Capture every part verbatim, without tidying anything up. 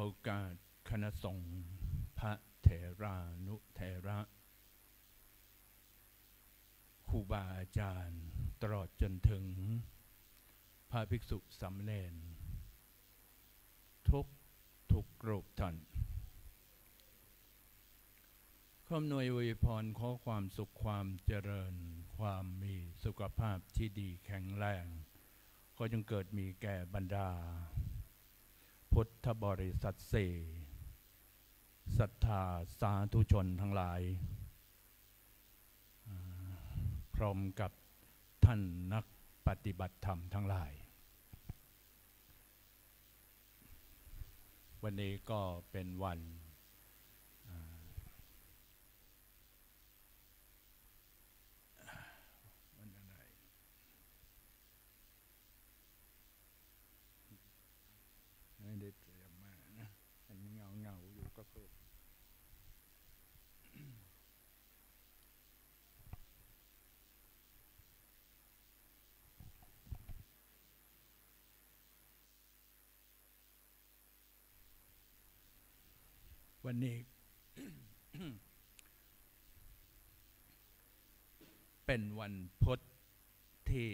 โอกาสคณะสงฆ์ พระเถรานุเถระ ครูบาอาจารย์ ตลอดจนถึงพระภิกษุสามเณร ทุกทุกรูปท่าน ขออำนวยอวยพร ขอความสุขความเจริญ ความมีสุขภาพที่ดีแข็งแรง ขอจงเกิดมีแก่บรรดา พุทธบริษัทสี่ ศรัทธาสาธุชนทั้งหลาย อ่า พร้อมกับท่านนักปฏิบัติธรรมทั้งหลาย วันนี้ก็เป็นวัน อ่า วันอะไร ไม่ได้เตรียมมานะ เห็นเงาๆอยู่ก็คือ วันนี้ เป็นวันพุธที่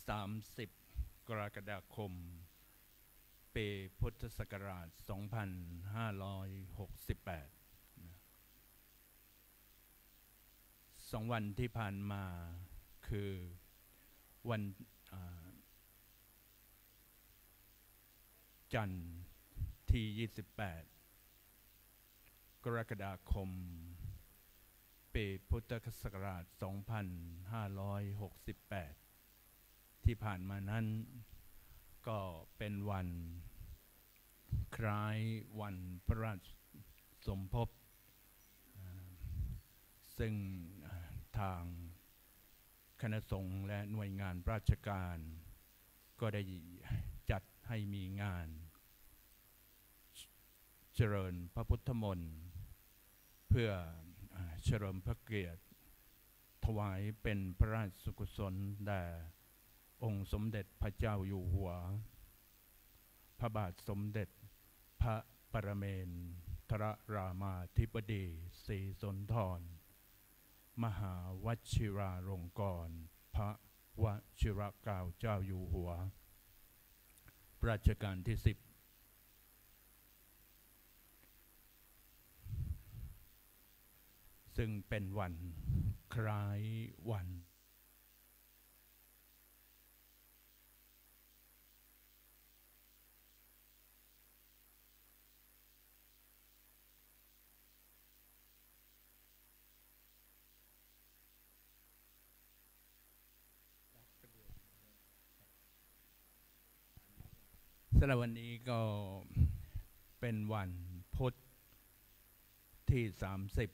สามสิบ กรกฎาคม ปีพุทธศักราชสองพันห้าร้อยหกสิบแปด นะ สองวันที่ผ่านมาคือวัน อ่า จันทร์ที่ยี่สิบแปด กรกฎาคม ปีพุทธศักราชสองพันห้าร้อยหกสิบแปด ที่ผ่านมานั้น ก็เป็นวันคล้ายวันพระราชสมภพ อ่า ซึ่ง อ่า ทางคณะสงฆ์และหน่วยงานราชการ ก็ได้จัดให้มีงาน เจริญพระพุทธมนต์ เพื่อ อ่า เฉลิมพระเกียรติ ถวายเป็นพระราชกุศลแด่องค์สมเด็จพระเจ้าอยู่หัว พระบาทสมเด็จพระปรเมนทรรามาธิบดีศรีสุนทร มหาวชิราลงกรณ์ พระวชิรเกล้าเจ้าอยู่หัว รัชกาลที่สิบ ซึ่งเป็นวันคล้ายวัน สำหรับวันนี้ก็เป็นวันพุธที่สามสิบ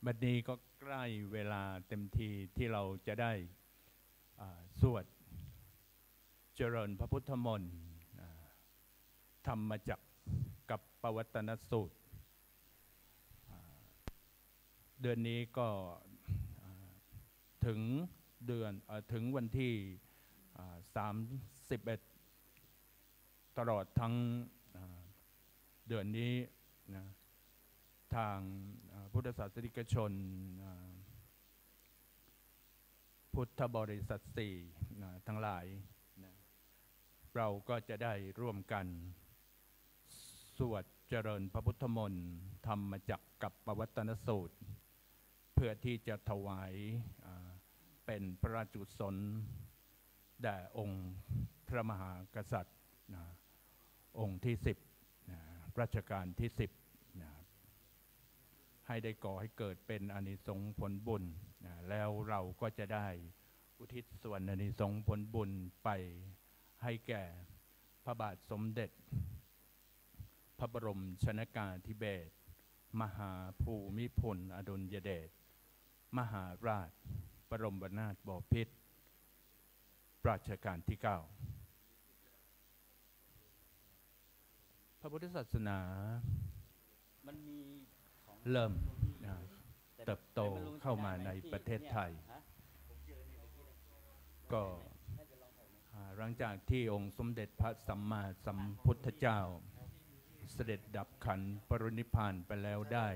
บัดนี้ก็ใกล้เวลาเต็มทีที่เราจะได้ อ่า สวดเจริญพระพุทธมนต์ อ่า ธรรมจักรกัปปวัตตนสูตร อ่า เดือนนี้ก็ อ่า ถึงเดือน เอ่อ ถึงวันที่ อ่า สามสิบเอ็ด ตลอดทั้ง อ่า เดือนนี้นะ ทาง อ่า พุทธศาสนิกชน อ่า พุทธบริษัทสี่นะ ทั้งหลายนะ เราก็จะได้ร่วมกันสวดเจริญพระพุทธมนต์ ธรรมจักรกัปปวัตตนสูตร เพื่อที่จะถวาย อ่า เป็นพระราชกุศลแด่องค์พระมหากษัตริย์นะ องค์ที่สิบนะ รัชกาลที่สิบนะ ให้ได้ก่อให้เกิดเป็นอานิสงส์ผลบุญนะ แล้วเราก็จะได้อุทิศส่วนอานิสงส์ผลบุญไปให้แก่พระบาทสมเด็จ พระบรมชนกาธิเบศร มหาภูมิพลอดุลยเดช มหาราชบรมนาถบพิตร รัชกาลที่เก้า พระพุทธศาสนา มันมีของ เริ่มอ่าเติบโตเข้ามาในประเทศไทย ฮะผมเจอในเมื่อกี้เลย ก็ น่าจะลองออกมา อ่าหลังจากที่องค์สมเด็จพระสัมมาสัมพุทธเจ้า เสด็จดับขันธ์ปรินิพพานไปแล้วได้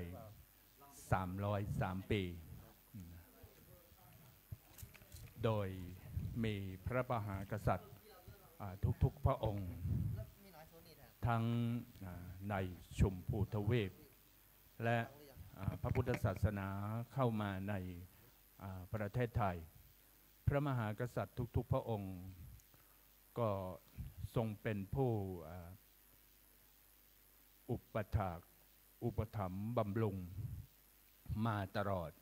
สามร้อยสาม ปี โดยมีพระมหากษัตริย์อ่าทุกๆพระองค์ ทั้งอ่าในชมพูทวีป และอ่าพระพุทธศาสนาเข้ามาในอ่าประเทศไทย พระมหากษัตริย์ทุกๆพระองค์ ก็ทรงเป็นผู้อ่าอุปถากอุปถัมภ์บำรุงมาตลอด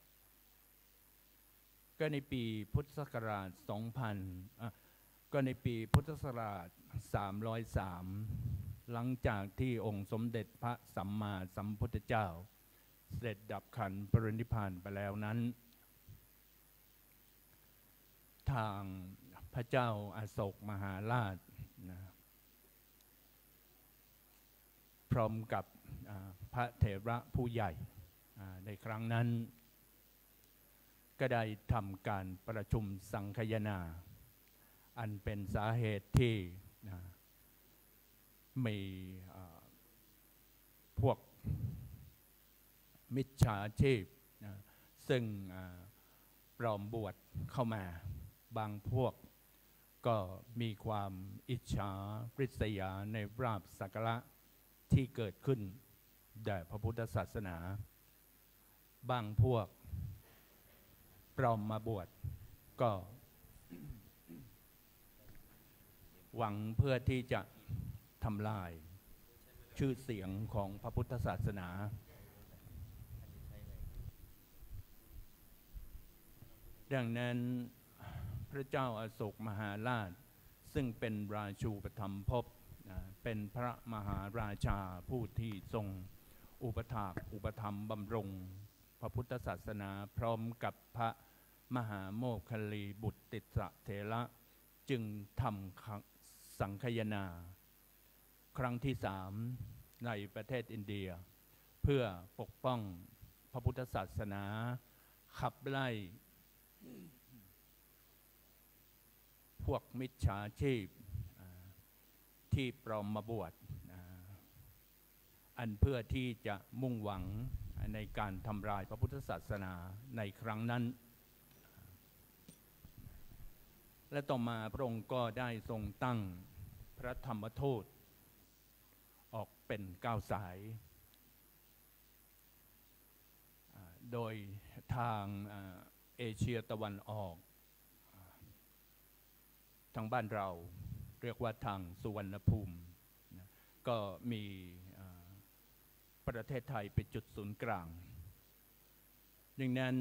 ก็ในปีพุทธศักราช สองพัน อ่ะ ก็ในปีพุทธศักราช สามร้อยสาม หลังจากที่องค์สมเด็จพระสัมมาสัมพุทธเจ้า เสด็จดับขันธ์ปรินิพพานไปแล้วนั้น ทางพระเจ้าอโศกมหาราชนะ พร้อมกับอ่าพระเถระผู้ใหญ่อ่าในครั้งนั้น ก็ได้ทำการประชุมสังคายนา อันเป็นสาเหตุที่อ่ามีอ่าพวกมิจฉาชีพอ่าซึ่งอ่าปลอมบวชเข้ามา บางพวกก็มีความอิจฉาริษยาในลาภสักการะที่เกิดขึ้นแด่พระพุทธศาสนา บางพวกปลอมมาบวช ก็หวังเพื่อที่จะทำลายชื่อเสียงของพระพุทธศาสนา ดังนั้นพระเจ้าอโศกมหาราช ซึ่งเป็นราชูปถัมภพนะ เป็นพระมหาราชาผู้ที่ทรงอุปถากอุปถัมภ์บำรุงพระพุทธศาสนา พร้อมกับพระมหาโมคคัลลีบุตรติสสะเถระ จึงทำสังคายนา ครั้งที่สามในประเทศอินเดีย เพื่อปกป้องพระพุทธศาสนา ขับไล่พวกมิจฉาชีพอ่าที่ปลอมมาบวชอ่าอันเพื่อที่จะมุ่งหวังในการทำลายพระพุทธศาสนาในครั้งนั้น และต่อมาพระองค์ก็ได้ทรงตั้งพระธรรมทูตออกเป็นเก้าสายอ่าโดยทางอ่าเอเชียตะวันออกอ่าทางบ้านเราเรียกว่าทางสุวรรณภูมินะ ก็มีอ่าประเทศไทยเป็นจุดศูนย์กลาง ดังนั้น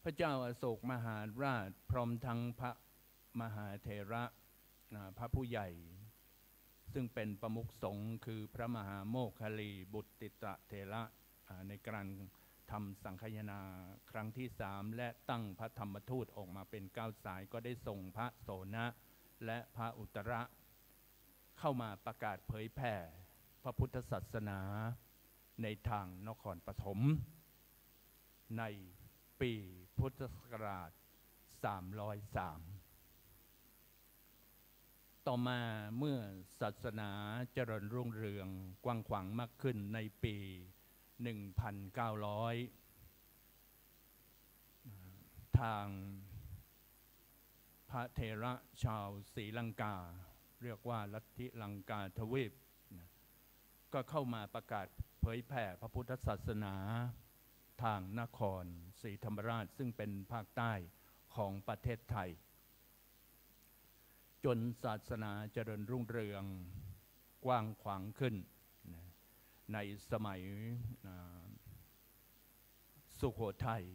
พระเจ้าอโศกมหาราชพร้อมทั้งพระมหาเถระอ่าพระผู้ใหญ่ ซึ่งเป็นประมุขสงฆ์คือพระมหาโมคคัลลีบุตรติสสะเถระอ่าในการทำสังคายนาครั้งที่สาม และตั้งพระธรรมทูตออกมาเป็นเก้าสาย ก็ได้ส่งพระโสณะและพระอุตระ เข้ามาประกาศเผยแผ่พระพุทธศาสนาในทางนครปฐม ในปีพุทธศักราช สามร้อยสาม ต่อมาเมื่อศาสนาเจริญรุ่งเรืองกว้างขวางมากขึ้นในปี หนึ่งพันเก้าร้อย ทางพระเถระชาวศรีลังกา เรียกว่าลัทธิลังกาทวีปนะ ก็เข้ามาประกาศเผยแผ่พระพุทธศาสนาทางนครศรีธรรมราช ซึ่งเป็นภาคใต้ของประเทศไทย จนศาสนาเจริญรุ่งเรืองกว้างขวางขึ้นนะ ในสมัยอ่าสุโขทัย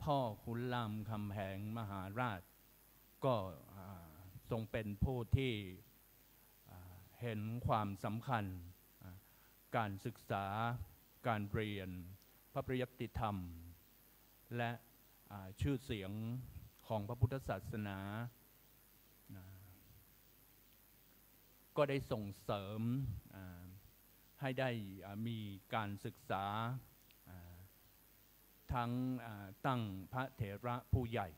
พ่อขุนรามคำแหงมหาราช ก็อ่าทรงเป็นผู้ที่อ่าเห็นความสำคัญอ่าการศึกษา การเรียน พระปริยัติธรรม และ อ่าชื่อเสียงของพระพุทธศาสนา อ่าก็ได้ส่งเสริม อ่าให้ได้ อ่ามีการศึกษา อ่าทั้ง อ่าตั้งพระเถระผู้ใหญ่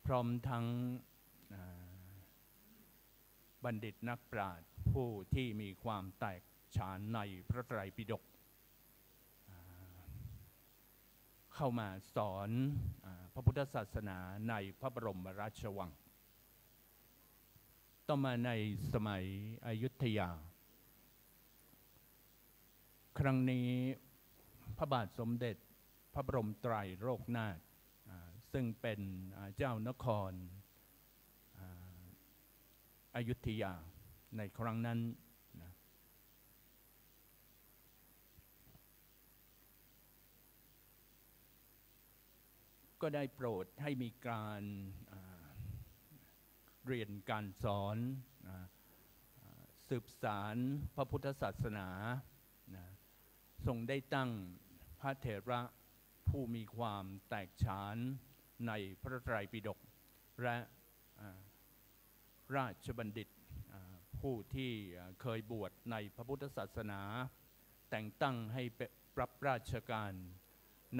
พร้อมทั้ง อ่าบัณฑิตนักปราชญ์ผู้ที่มีความแตกฉานในพระไตรปิฎก อ่าเข้ามาสอน อ่าพระพุทธศาสนาในพระบรมราชวัง ต่อมาในสมัยอยุธยา ครั้งนี้พระบาทสมเด็จพระบรมไตรโลกนาถ อ่าซึ่งเป็น อ่าเจ้านคร อ่าอยุธยาในครั้งนั้นนะ ก็ได้โปรดให้มีการ อ่าเรียนการสอน อ่าอ่าสืบสานพระพุทธศาสนา นะ ทรงได้ตั้งพระเถระผู้มีความแตกฉานในพระไตรปิฎก และ อ่าราชบัณฑิต อ่าผู้ที่ อ่าเคยบวชในพระพุทธศาสนา แต่งตั้งให้เป็นรับราชการ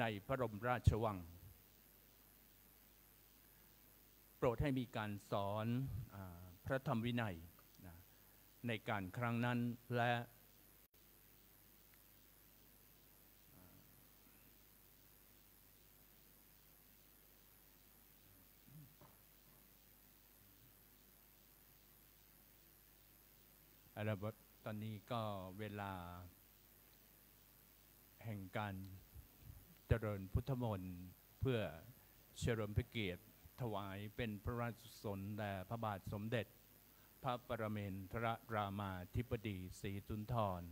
ในพระบรมราชวัง โปรดให้มีการสอน อ่าพระธรรมวินัย นะ ในการครั้งนั้น และ เอาละครับ ตอนนี้ก็เวลาแห่งการเจริญพุทธมนต์ เพื่อเฉลิมพระเกียรติถวายเป็นพระราชกุศลแด่พระบาทสมเด็จพระปรเมนทรรามาธิบดีศรีสุนทร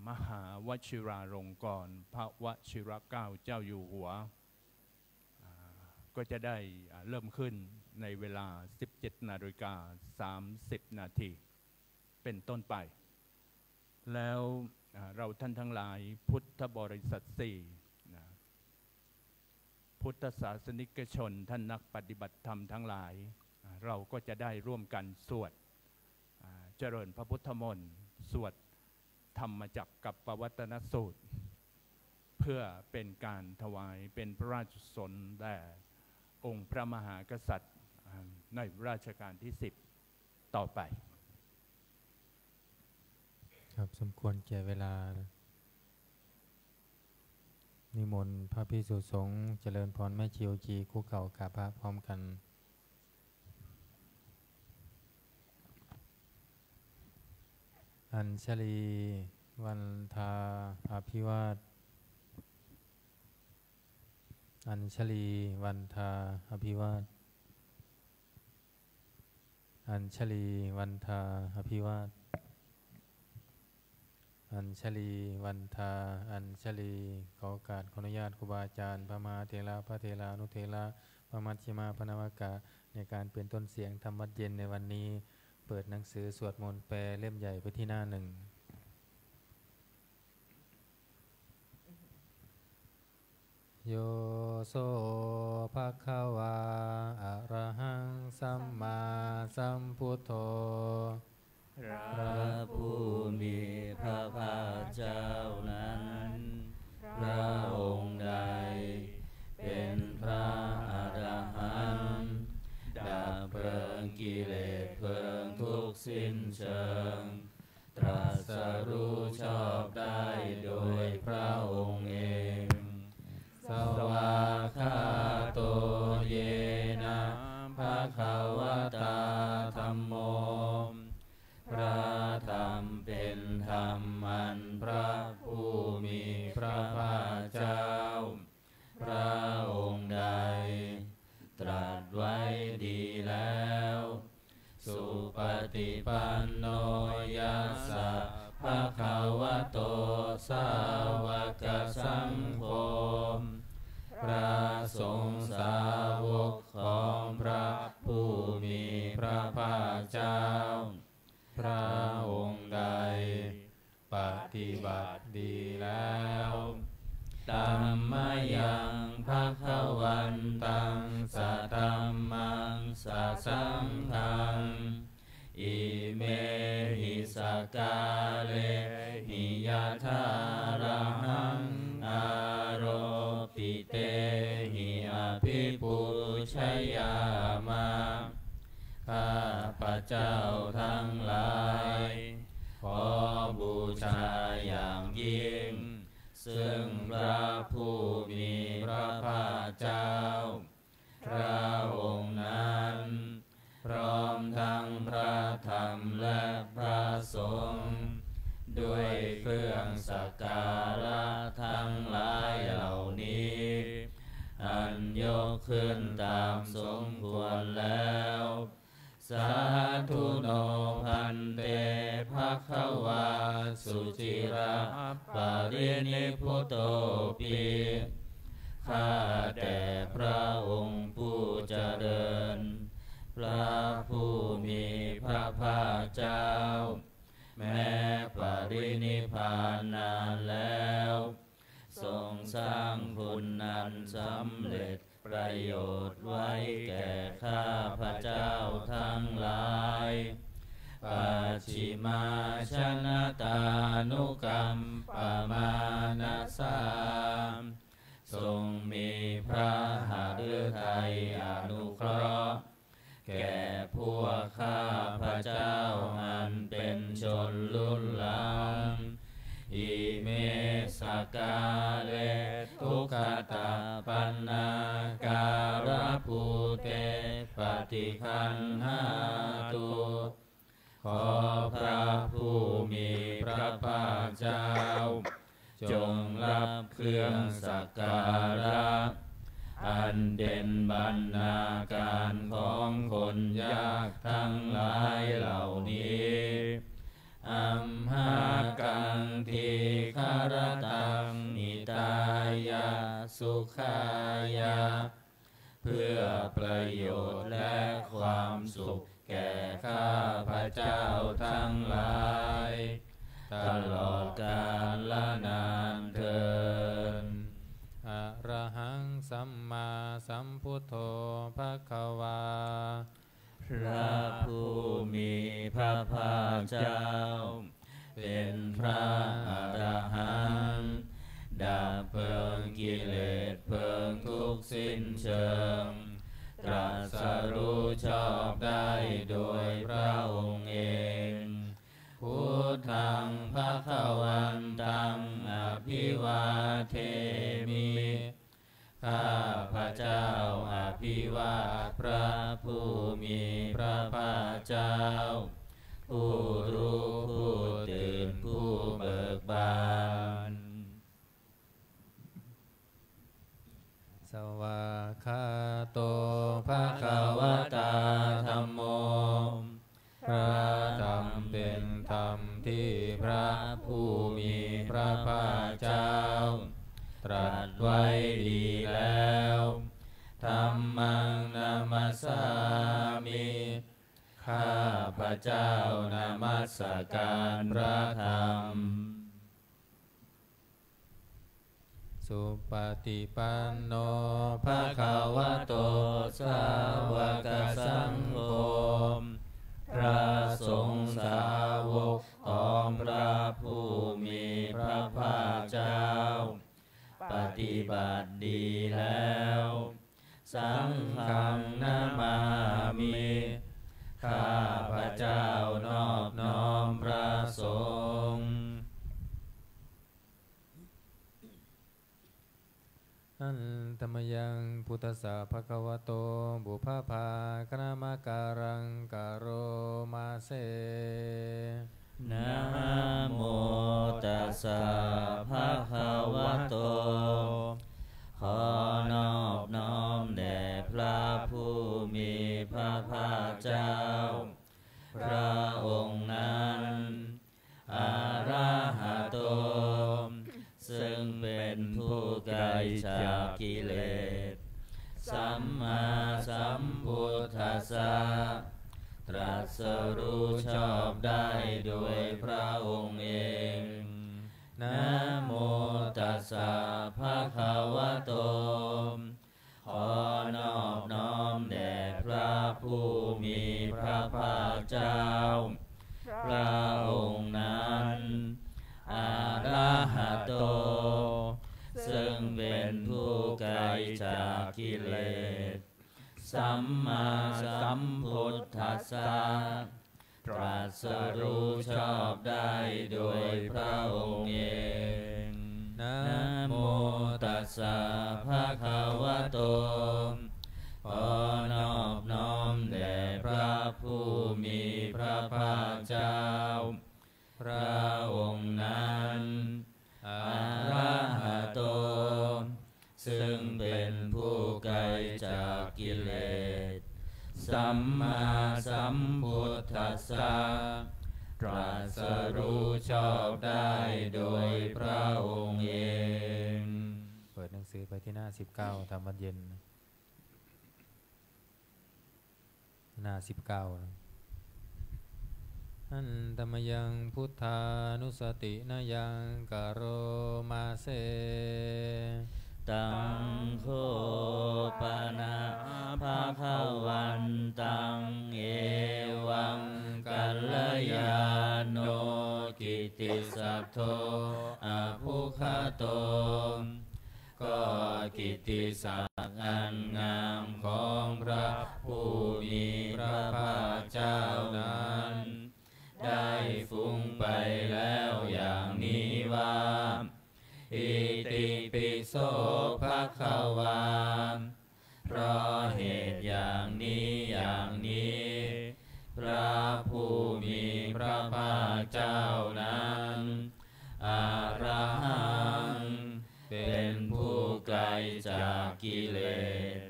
มหาวชิราลงกรณ์พระวชิรเกล้าเจ้าอยู่หัว อ่าก็จะได้ อ่าเริ่มขึ้นในเวลา สิบเจ็ดนาฬิกาสามสิบนาที เป็นต้นไป แล้ว อ่าเราท่านทั้งหลายพุทธบริษัทสี่ นะ พุทธศาสนิกชนท่านนักปฏิบัติธรรมทั้งหลาย อ่าเราก็จะได้ร่วมกันสวด อ่าเจริญพระพุทธมนต์ สวดธรรมจักรกัปปวัตนสูตร เพื่อเป็นการถวายเป็นพระราชกุศลแด่องค์พระมหากษัตริย์ อ่าในรัชกาลที่ สิบ ต่อไป ครับ สมควรแก่เวลา นิมนต์พระภิกษุสงฆ์เจริญพรแม่ชี โอจี คุกเข่ากราบพระพร้อมกัน อัญชลีวันทาอภิวาท อัญชลีวันทาอภิวาท อัญชลีวันทาอภิวาท อัญชลีวันทา อัญชลี ขอโอกาสขออนุญาตครูบาอาจารย์ พระมหาเถระ พระเถรานุเถระ พระมัชฌิมา พระนวกะ ในการเป็นต้นเสียงธรรมวัตรเย็นในวันนี้ เปิดหนังสือสวดมนต์แปลเล่มใหญ่ไปที่หน้าหนึ่ง Yo so bhagavā arahaṃ sammāsambuddho พระผู้มีพระภาคเจ้านั้น พระองค์ใดเป็นพระอรหันต์ ดับเพลิงกิเลสเพลิงทุกข์สิ้นเชิง ตรัสรู้ชอบได้โดยพระองค์เอง Svākkhāto yena bhagavatā dhammo พระธรรมเป็นธรรมอันพระผู้มีพระภาคเจ้า พระองค์ใด ตรัสไว้ดีแล้ว Supaṭipanno yassa bhagavato sāvakasaṅgho พระสงฆ์สาวกของพระผู้มีพระภาคเจ้า พระองค์ใด ปฏิบัติดีแล้ว Tammayaṃ bhagavato vantaṃ sadhammaṃ sasaṅghaṃ, imehi sakkārehi yathārahaṃ āropitehi abhipūjayāma. ข้าพเจ้าทั้งหลาย ขอบูชาอย่างยิ่ง ซึ่งพระผู้มีพระภาคเจ้า พระองค์นั้น พร้อมทั้งพระธรรมและพระสงฆ์ ด้วยเครื่องสักการะทั้งหลายเหล่านี้ อันยกขึ้นตามสมควรแล้ว Sādhu no bhante bhagavā suciraparinibbhutopi. ข้าแต่พระองค์ผู้เจริญ พระผู้มีพระภาคเจ้า แม้ปรินิพพานนานแล้ว ทรงสร้างคุณอันสำเร็จประโยชน์ไว้แก่ข้าพเจ้าทั้งหลาย Pacchimājanatānukampamānasā ทรงมีพระหฤทัยอนุเคราะห์ แก่พวกข้าพเจ้าอันเป็นชนรุ่นหลัง Ime sakkāre duggatapaṇṇākārabhūte paṭiggaṇhātu. ขอพระผู้มีพระภาคเจ้า จงรับเครื่องสักการะ อันเป็นบรรณาการของคนยากทั้งหลายเหล่านี้ Amhākaṃ dīgharattaṃ hitāya sukhāya เพื่อประโยชน์และความสุขแก่ข้าพเจ้าทั้งหลาย ตลอดกาลนานเทอญ Arahaṃ sammāsambuddho bhagavā พระผู้มีพระภาคเจ้า เป็นพระอรหันต์ ดับเพลิงกิเลสเพลิงทุกข์สิ้นเชิง ตรัสรู้ชอบได้โดยพระองค์เอง Buddhaṃ bhagavantaṃ abhivādemi ข้าพเจ้าอภิวาทพระผู้มีพระภาคเจ้า ผู้รู้ผู้ตื่นผู้เบิกบาน Svākkhāto bhagavatā dhammo พระธรรมเป็นธรรมที่พระผู้มีพระภาคเจ้า ตรัสไว้ดีแล้ว Dhammaṃ namassāmi ข้าพเจ้านมัสการพระธรรม Supaṭipanno bhagavato sāvakasaṅgho พระสงฆ์สาวกของพระผู้มีพระภาคเจ้า ปฏิบัติดีแล้ว Saṅghaṃ namāmi ข้าพเจ้านอบน้อมพระสงฆ์ Handa mayaṃ buddhassa bhagavato pubbabhāganamakāraṃ karoma se. Namo tassa bhagavato ขอนอบน้อมแด่พระผู้มีพระภาคเจ้า พระองค์นั้น arahato ซึ่งเป็นผู้ไกลจากกิเลส sammāsambuddhassa ตรัสรู้ชอบได้โดยพระองค์เอง Namo tassa bhagavato ขอ จากกิเลส สัมมาสัมพุทธัสสะ ตรัสรู้ชอบได้โดยพระองค์เอง Namo tassa bhagavato ขอนอบน้อมแด่พระผู้มีพระภาคเจ้า พระองค์นั้น arahato ซึ่งเป็นผู้ไกลจากกิเลส สัมมาสัมพุทธัสสะ ตรัสรู้ชอบได้โดยพระองค์เอง เปิดหนังสือไปที่หน้าสิบเก้า ธรรมวัตรเย็น หน้าสิบเก้า นะ Handa mayaṃ buddhānussatinayaṃ karoma se. Taṃ kho pana bhagavantaṃ evaṃ kalyāṇo kittisaddo abbhuggato ก็กิตติศักดิ์อันงามของพระผู้มีพระภาคเจ้านั้น ได้ฟุ้งไปแล้วอย่างนี้ว่า Itipi so bhagavā เพราะเหตุอย่างนี้อย่างนี้ พระผู้มีพระภาคเจ้านั้น arahaṃ เป็นผู้ไกลจากกิเลส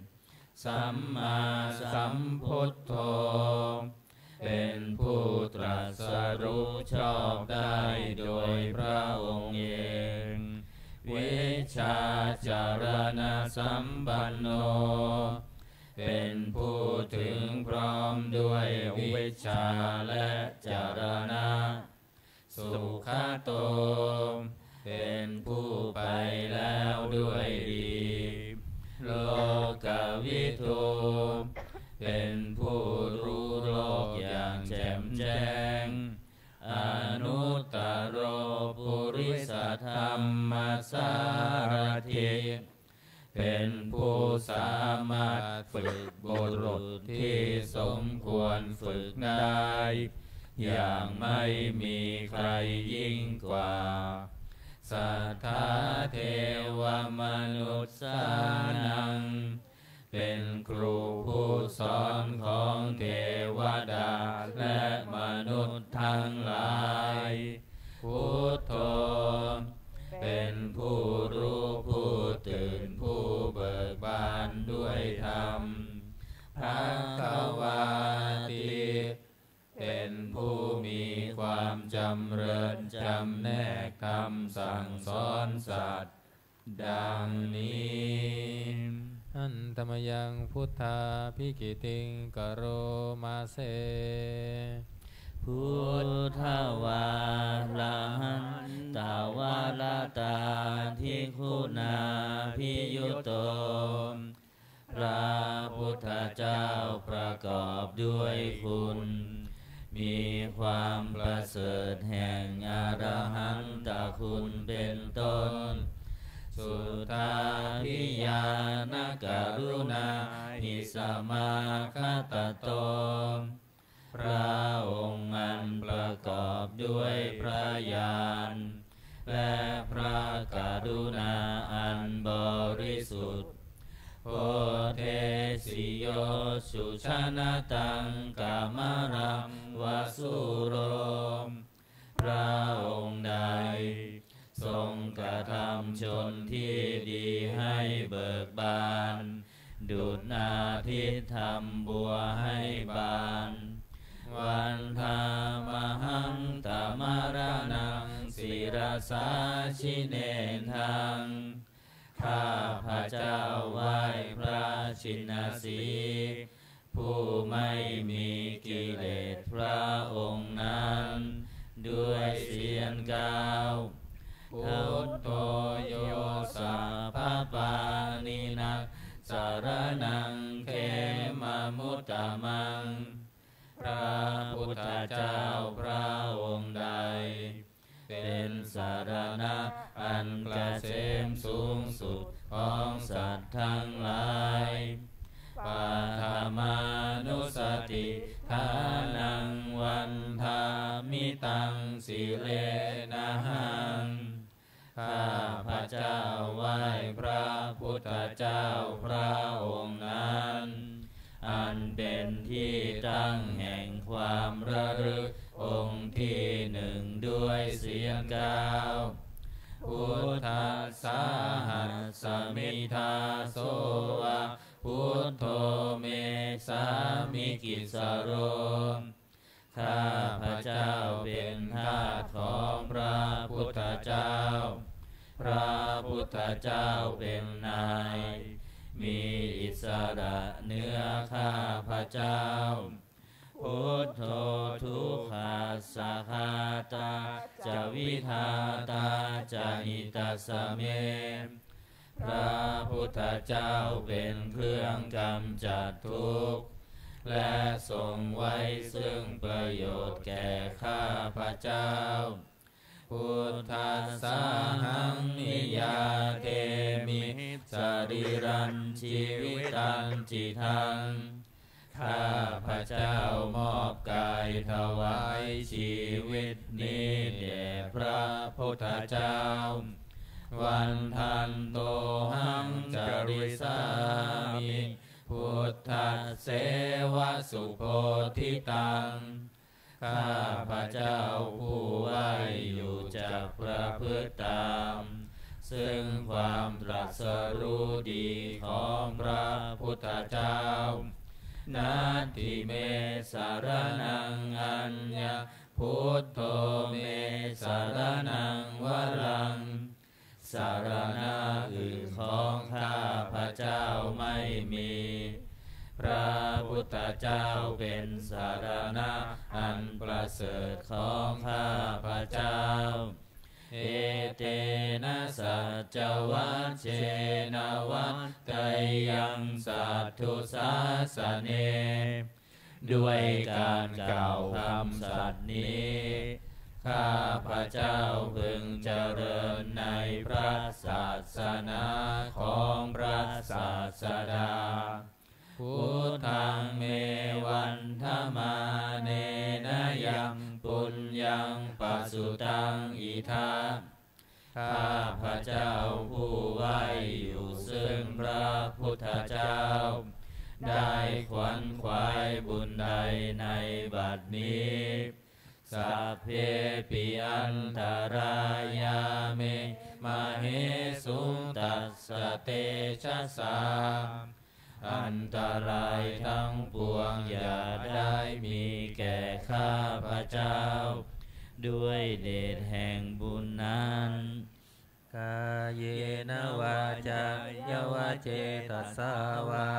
sammāsambuddho เป็นผู้ตรัสรู้ชอบได้โดยพระองค์เอง vijjācaraṇasampanno เป็นผู้ถึงพร้อมด้วยวิชชาและจรณะ sugato เป็นผู้ไปแล้วด้วยดี lokavidū เป็นผู้รู้โลกอย่างแจ่มแจ้ง anuttaro purisadammasārathi เป็นผู้สามารถฝึกบุรุษที่สมควรฝึกได้ อย่างไม่มีใครยิ่งกว่า satthā devamanussānaṃ เป็นครูผู้สอนของเทวดาและมนุษย์ทั้งหลาย buddho เป็นผู้รู้ผู้ตื่นผู้เบิกบานด้วยธรรม bhagavāti เป็นผู้มีความจำเริญจำแนกธรรมสั่งสอนสัตว์ ดังนี้ Handa mayaṃ buddhābhigītiṃ karoma se. Buddhavārahantavaratādiguṇābhiyutto พระพุทธเจ้าประกอบด้วยคุณ มีความประเสริฐแห่งอรหันตคุณเป็นต้น suddhābhiñāṇakaruṇāhi samāgatatto พระองค์อันประกอบด้วยพระญาณ และพระกรุณาอันบริสุทธิ์ Bodhesi yo sujanataṃ kamalaṃ va sūro พระองค์ใดทรงกระทำชนที่ดีให้เบิกบาน ดุจอาทิตย์ทำบัวให้บาน Vandāmahaṃ tamaraṇaṃ sirasā jinendaṃ ข้าพระเจ้าไหว้พระชินสีห์ ผู้ไม่มีกิเลสพระองค์นั้น ด้วยเสียงกล่าว Buddho yo sabbapāṇinaṃ saraṇaṃ khemamuttamaṃ พระพุทธเจ้าพระองค์ใด เป็นสรณะอันเกษมสูงสุด ของสัตว์ทั้งหลาย paṭhamānussatiṭṭhānaṃ vandāmi taṃ sirenahaṃ. ข้าพเจ้าไหว้พระพุทธเจ้าพระองค์นั้น อันเป็นที่ตั้งแห่งความระลึกองค์ที่หนึ่งด้วยเสียงกล่าว Buddhassāhasmi dāso va buddho me sāmikissaro. ข้าพเจ้าเป็นทาสของพระพุทธเจ้า พระพุทธเจ้าเป็นนาย มีอิสระเหนือข้าพเจ้า Buddho dukkhassa ghātā ca vidhātā ca hitassa me. พระพุทธเจ้าเป็นเครื่องกำจัดทุกข์ และทรงไว้ซึ่งประโยชน์แก่ข้าพเจ้า Buddhassāhaṃ niyyādemi sarīrañjīvitañcidaṃ. ข้าพเจ้ามอบกายถวายชีวิตนี้แด่พระพุทธเจ้า Vandantohaṃ carissāmi buddhasseva subodhitaṃ. ข้าพเจ้าผู้ไหว้อยู่จักประพฤติตาม ซึ่งความตรัสรู้ดีของพระพุทธเจ้า Natthi me saraṇaṃ aññaṃ, buddho me saraṇaṃ varaṃ. สรณะอื่นของข้าพเจ้าไม่มี พระพุทธเจ้าเป็นสรณะอันประเสริฐของข้าพเจ้า Etena saccavajjena vaḍḍheyyaṃ satthu-sāsane. ด้วยการกล่าวคำสัตย์นี้ ข้าพเจ้าพึงเจริญในพระศาสนาของพระศาสดา Buddhaṃ me vandamānena yaṃ puññaṃ pasutaṃ idha. ข้าพเจ้าผู้ไหว้อยู่ซึ่งพระพุทธเจ้า ได้ขวนขวายบุญใดในบัดนี้ Sabbepi antarāyā me māhesuṃ tassa tejasā. อันตรายทั้งปวงอย่าได้มีแก่ข้าพเจ้า ด้วยเดชแห่งบุญนั้น Kāyena vācāya va cetasā vā.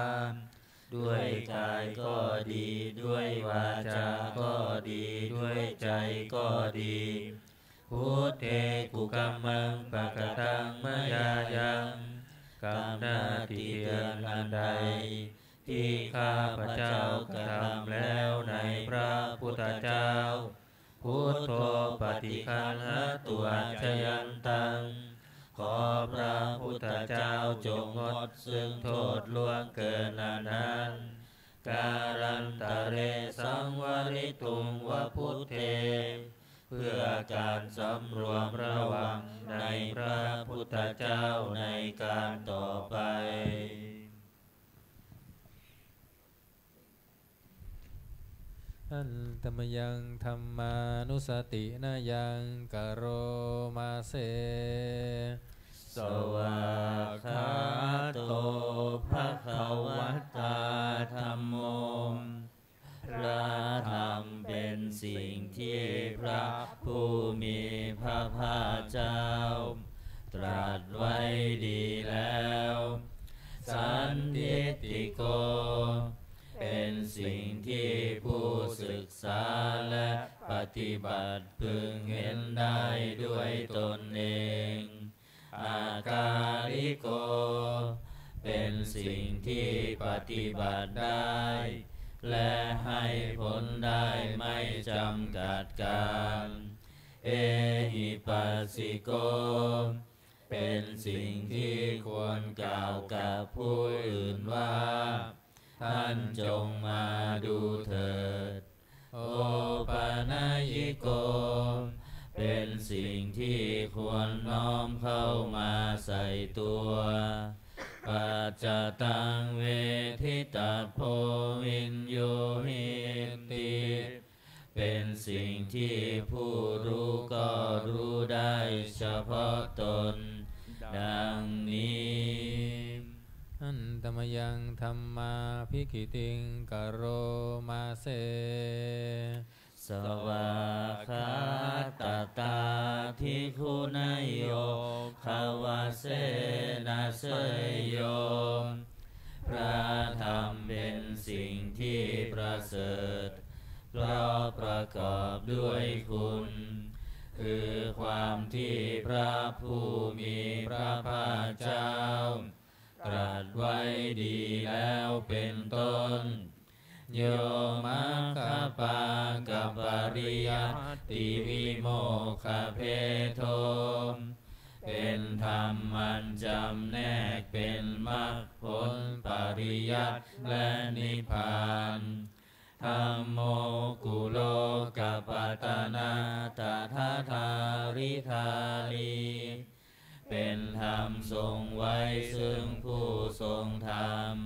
ด้วยกายก็ดี ด้วยวาจาก็ดี ด้วยใจก็ดี Buddhe kukammaṃ pakataṃ mayā yaṃ. กรรมหน้าที่เตือนอันใด ที่ข้าพเจ้ากระทำแล้วในพระพุทธเจ้า Buddho paṭiggaṇhatu accayantaṃ. ขอพระพุทธเจ้าจงงดซึ่งโทษล่วงเกินอันนั้น Kālantare saṃvarituṃ va buddhe. เพื่อการสำรวมระวังในพระพุทธเจ้าในการต่อไป Handa mayaṃ dhammānussatinayaṃ karoma se. Svākkhāto bhagavatā dhammo. พระธรรมเป็นสิ่งที่พระผู้มีพระภาคเจ้าตรัสไว้ดีแล้ว Sandiṭṭhiko เป็นสิ่งที่ผู้ศึกษาและปฏิบัติพึงเห็นได้ด้วยตนเอง Akāliko เป็นสิ่งที่ปฏิบัติได้ และให้ผลได้ไม่จำกัดกาล Ehipassiko เป็นสิ่งที่ควรกล่าวกับผู้อื่นว่า ท่านจงมาดูเถิด Opanayiko เป็นสิ่งที่ควรน้อมเข้ามาใส่ตัว Paccattaṃ veditabbo viññūhīti เป็นสิ่งที่ผู้รู้ก็รู้ได้เฉพาะตน ดังนี้ Handa mayaṃ dhammābhigītiṃ karoma se. Svākkhātatādiguṇayogavasena seyyo พระธรรมเป็นสิ่งที่ประเสริฐ เพราะประกอบด้วยคุณ คือความที่พระผู้มีพระภาคเจ้า ตรัสไว้ดีแล้วเป็นต้น Yo maggapākapariyattivimokkhabhedo เป็นธรรมอันจำแนกเป็นมรรคผลปริยัติและนิพพาน Dhammo kulokapatanā tadadhāridhārī เป็นธรรมทรงไว้ซึ่งผู้ทรงธรรม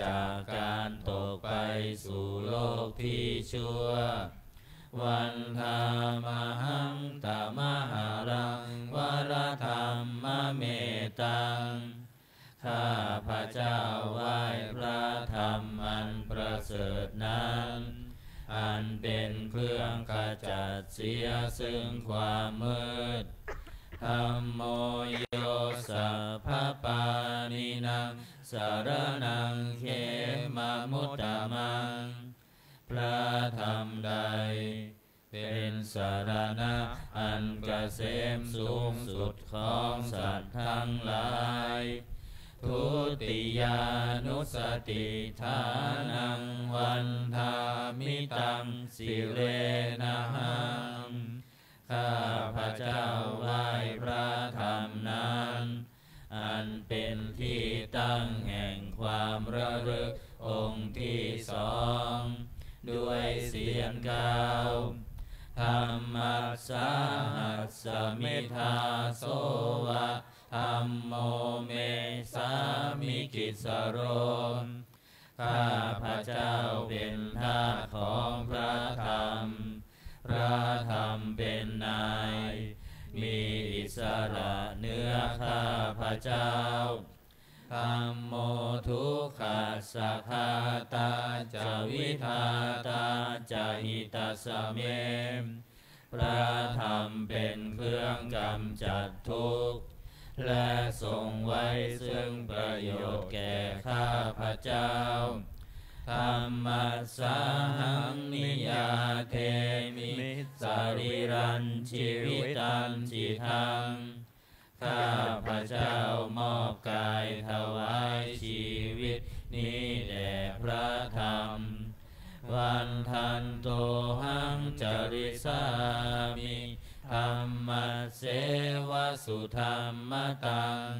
จากการตกไปสู่โลกที่ชั่ว Vandāmahaṃ tamaharaṃ varadhammametaṃ ข้าพเจ้าไหว้พระธรรมอันประเสริฐนั้น อันเป็นเครื่องขจัดเสียซึ่งความมืด Dhammo yo sabbapāṇīnaṃ saraṇaṃ khemamuttamaṃ พระธรรมใด เป็นสรณะอันเกษมสูงสุดของสัตว์ทั้งหลาย Dutiyānussatiṭṭhānaṃ vandāmi taṃ sirenahaṃ ข้าพเจ้าไหว้พระธรรมนั้น อันเป็นที่ตั้งแห่งความระลึกองค์ที่สอง ด้วยเสียงกล่าว Dhammassāhasmi dāso va dhammo me sāmikissaro ข้าพเจ้าเป็นทาสของพระธรรม พระธรรมเป็นนาย มีอิสระเหนือข้าพเจ้า Dhammo dukkhassa ghātā ca vidhātā ca hitassa me พระธรรมเป็นเครื่องกำจัดทุกข์ และทรงไว้ซึ่งประโยชน์แก่ข้าพเจ้า Dhammassāhaṃ niyyādemi sarīrañjīvitañcidaṃ ข้าพเจ้ามอบกายถวายชีวิตนี้แด่พระธรรม Vandantohaṃ carissāmi dhammasseva sudhammataṃ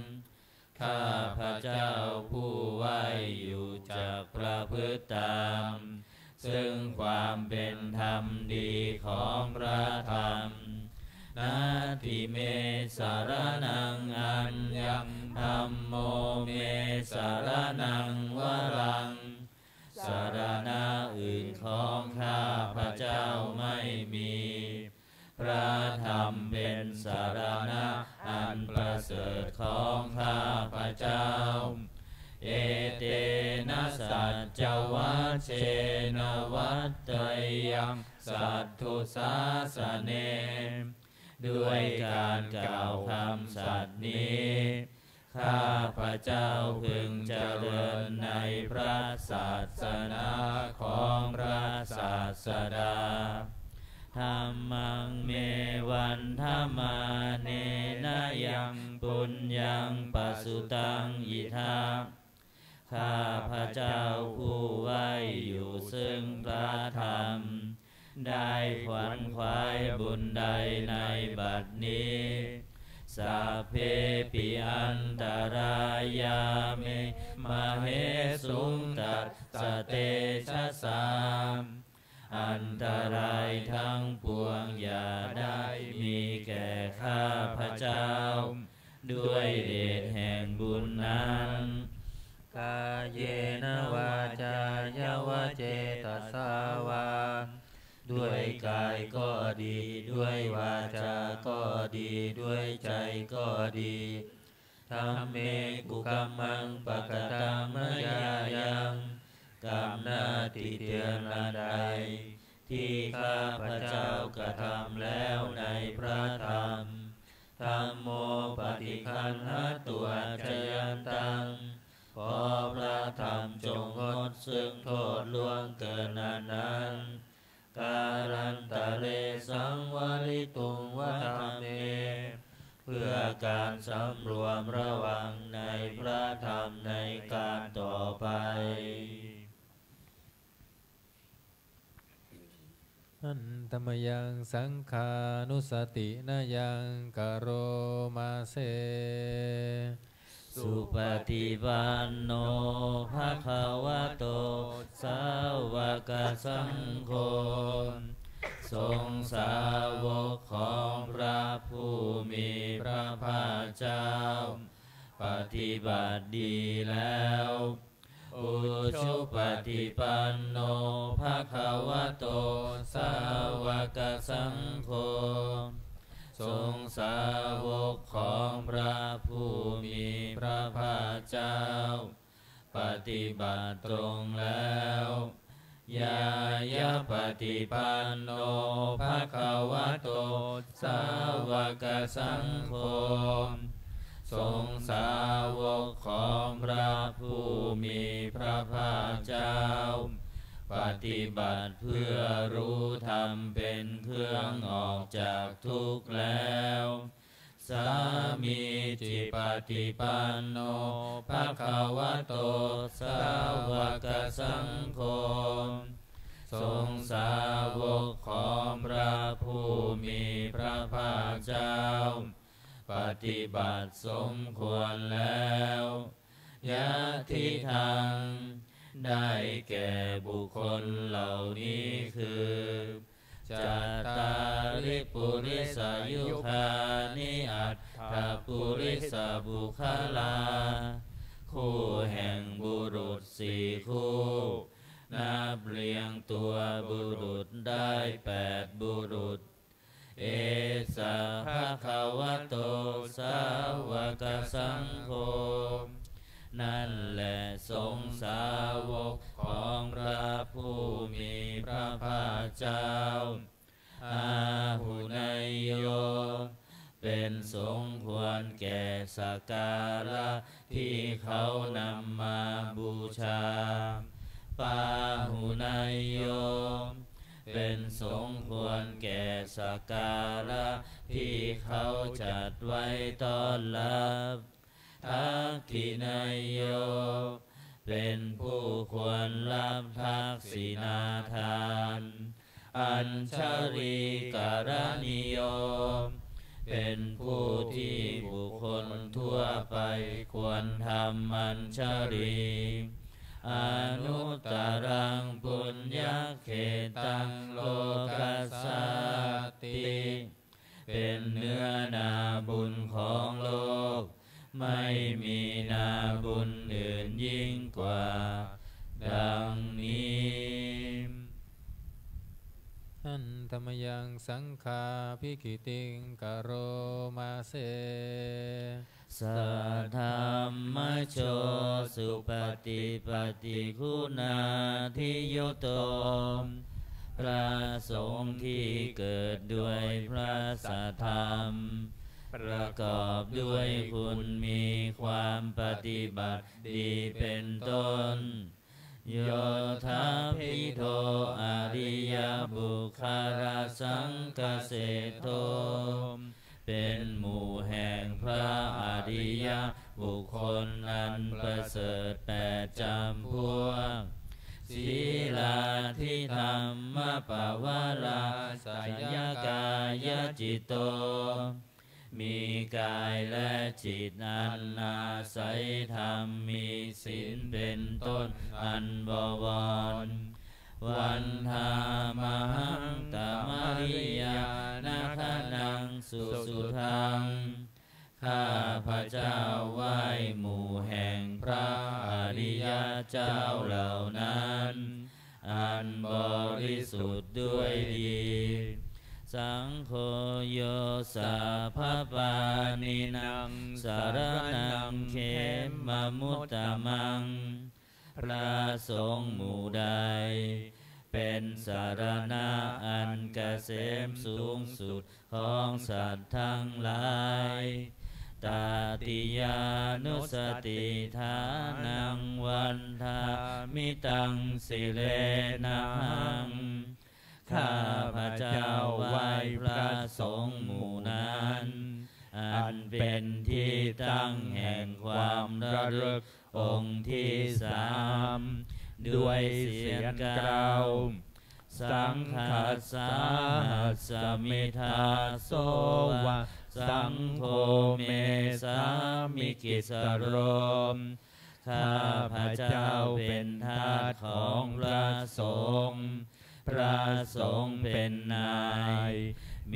ข้าพเจ้าผู้ไหว้อยู่จักประพฤติตาม ซึ่งความเป็นธรรมดีของพระธรรม Natthi me saraṇaṃ aññaṃ dhammo me saraṇaṃ varaṃ สรณะอื่นของข้าพเจ้าไม่มี พระธรรมเป็นสรณะอันประเสริฐของข้าพเจ้า Etena saccavajjena vaḍḍheyyaṃ satthu sāsane ด้วยการกล่าวคำสัตย์นี้ ข้าพเจ้าพึงเจริญในพระศาสนาของพระศาสดา Dhammaṃ me vandamānena yaṃ puññaṃ pasutaṃ idha ข้าพเจ้าผู้ไหว้อยู่ซึ่งพระธรรม ได้ขวนขวายบุญใดในบัดนี้ Sabbepi antarāyā me māhesuṃ tassa tejasā. อันตรายทั้งปวงอย่าได้มีแก่ข้าพเจ้า ด้วยเดชแห่งบุญนั้น Kāyena vācāya va cetasā vā. ด้วยกายก็ดี ด้วยวาจาก็ดี ด้วยใจก็ดี Dhamme kukammaṃ pakataṃ mayā yaṃ. กรรมหน้าติเตียนอันใด ที่ข้าพเจ้ากระทำแล้วในพระธรรม Dhammo paṭiggaṇhatu accayantaṃ. ขอพระธรรมจงงดซึ่งโทษล่วงเกินอันนั้น Kālantare saṃvarituṃ va dhamme. เพื่อการสำรวมระวังในพระธรรมในการต่อไป Handa mayaṃ saṅghānussatinayaṃ karoma se. Supaṭipanno bhagavato sāvakasaṅgho. สงฆ์สาวกของพระผู้มีพระภาคเจ้า ปฏิบัติดีแล้ว Ujupaṭipanno bhagavato sāvakasaṅgho. สงฆ์สาวกของพระผู้มีพระภาคเจ้า ปฏิบัติตรงแล้ว Ñāyapaṭipanno bhagavato sāvakasaṅgho. สงฆ์สาวกของพระผู้มีพระภาคเจ้า ปฏิบัติเพื่อรู้ธรรมเป็นเครื่องออกจากทุกข์แล้ว Sāmīcipaṭipanno bhagavato sāvakasaṅgho. สงฆ์สาวกของพระผู้มีพระภาคเจ้า ปฏิบัติสมควรแล้ว Yadidaṃ ได้แก่บุคคลเหล่านี้คือ Cattāri purisayugāni aṭṭha purisapuggalā. คู่แห่งบุรุษสี่คู่ นับเรียงตัวบุรุษได้แปดบุรุษ Esa bhagavato sāvakasaṅgho. นั่นแหละสงฆ์สาวกของพระผู้มีพระภาคเจ้า Āhuneyyo เป็นสงฆ์ควรแก่สักการะที่เขานำมาบูชา Pāhuneyyo เป็นสงฆ์ควรแก่สักการะที่เขาจัดไว้ต้อนรับ Dakkhiṇeyyo เป็นผู้ควรรับทักษิณาทาน Añjalikaraṇīyo เป็นผู้ที่บุคคลทั่วไปควรทำอัญชลี Anuttaraṃ puññakkhettaṃ lokassāti. เป็นเนื้อนาบุญของโลก ไม่มีนาบุญอื่นยิ่งกว่า ดังนี้ Handa mayaṃ saṅghābhigītiṃ karoma se. Saddhammajo supaṭipattiguṇādiyutto พระสงฆ์ที่เกิดด้วยพระสัทธรรม ประกอบด้วยคุณมีความปฏิบัติดีเป็นต้น Yottabhidho ariyapuggalasaṅghaseṭṭho เป็นหมู่แห่งพระอริยบุคคลอันประเสริฐแปดจำพวก Sīlādidhammapavarāsayakāyacitto มีกายและจิตอันอาศัยธรรม มีศีลเป็นต้นอันบวร Vandāmahaṃ tamariyāna gaṇaṃ susuddhaṃ. ข้าพเจ้าไหว้หมู่แห่งพระอริยเจ้าเหล่านั้น อันบริสุทธิ์ด้วยดี Saṅgho yo sabbapāṇīnaṃ saraṇaṃ khemamuttamaṃ. พระสงฆ์หมู่ใด เป็นสรณะอันเกษมสูงสุดของสัตว์ทั้งหลาย Tatiyānussatiṭṭhānaṃ vandāmi taṃ sirenahaṃ. ข้าพเจ้าไหว้พระสงฆ์หมู่นั้น อันเป็นที่ตั้งแห่งความระลึกองค์ที่สาม ด้วยเสียงกล่าว Saṅghassa ahasmi dāso va saṅgho me sāmikissaro. ข้าพเจ้าเป็นทาสของพระสงฆ์ พระสงฆ์เป็นนาย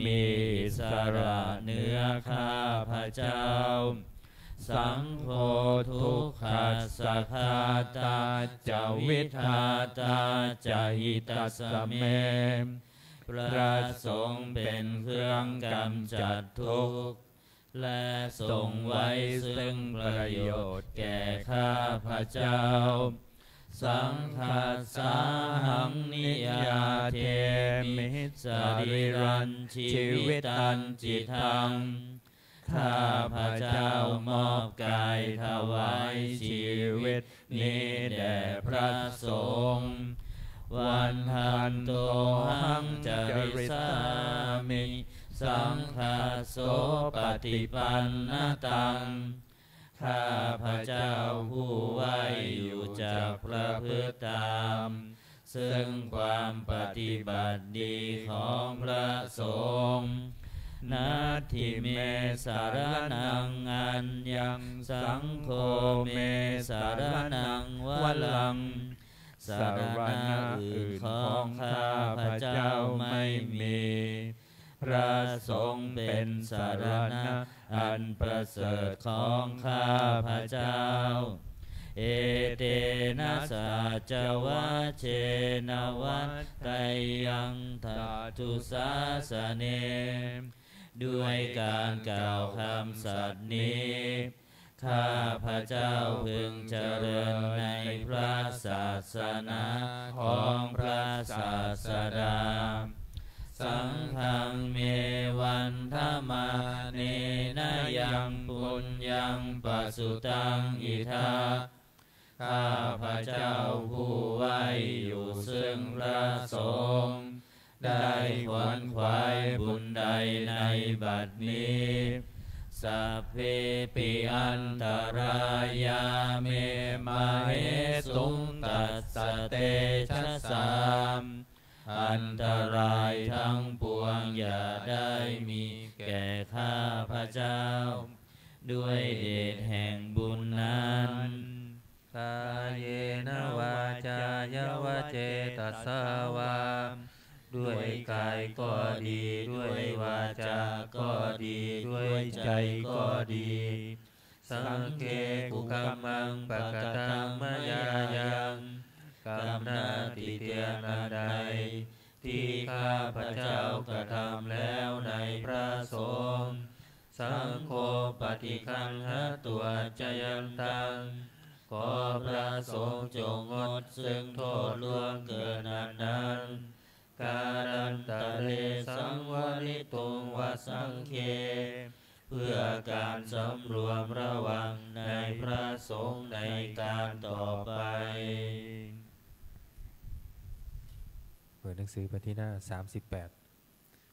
มีอิสระเหนือข้าพเจ้า Saṅgho dukkhassa ghātā ca vidhātā ca hitassa me. พระสงฆ์เป็นเครื่องกำจัดทุกข์ และทรงไว้ซึ่งประโยชน์แก่ข้าพเจ้า Saṅghassāhaṃ niyyādemi sarīrañjīvitañcidaṃ. ข้าพเจ้ามอบกายถวายชีวิตนี้แด่พระสงฆ์ Vandantohaṃ carissāmi saṅghassopaṭipannataṃ. ข้าพเจ้าผู้ไหว้อยู่จักประพฤติตาม ซึ่งความปฏิบัติดีของพระสงฆ์ Natthi me saraṇaṃ aññaṃ saṅgho me saraṇaṃ varaṃ. สรณะอื่นของข้าพเจ้าไม่มี พระสงฆ์เป็นสรณะอันประเสริฐของข้าพเจ้า Etena saccavajjena vaḍḍheyyaṃ satthu sāsane. ด้วยการกล่าวคำสัตย์นี้ ข้าพเจ้าพึงเจริญในพระศาสนาของพระศาสดา Saṅghaṃ me vandamānena yaṃ puññaṃ pasutaṃ idha. ข้าพเจ้าผู้ไหว้อยู่ซึ่งพระสงฆ์ ได้ขวนขวายบุญใดในบัดนี้ Sabbepi antarāyā me māhesuṃ tassa tejasā. อันตรายทั้งปวงอย่าได้มีแก่ข้าพเจ้า ด้วยเดชแห่งบุญนั้น Kāyena vācāya va cetasā vā. ด้วยกายก็ดี ด้วยวาจาก็ดี ด้วยใจก็ดี Saṅghe kukammaṃ pakataṃ mayā yaṃ. กรรมนาฏติเตียนอันใด ที่ข้าพเจ้ากระทำแล้วในพระสงฆ์ Saṅgho paṭiggaṇhatu accayantaṃ. ขอพระสงฆ์จงงดซึ่งโทษล่วงเกินอันนั้น Kālantare saṃvarituṃ va saṅghe. เพื่อการสำรวมระวังในพระสงฆ์ในการต่อไป เปิดหนังสือไปที่หน้า สามสิบแปด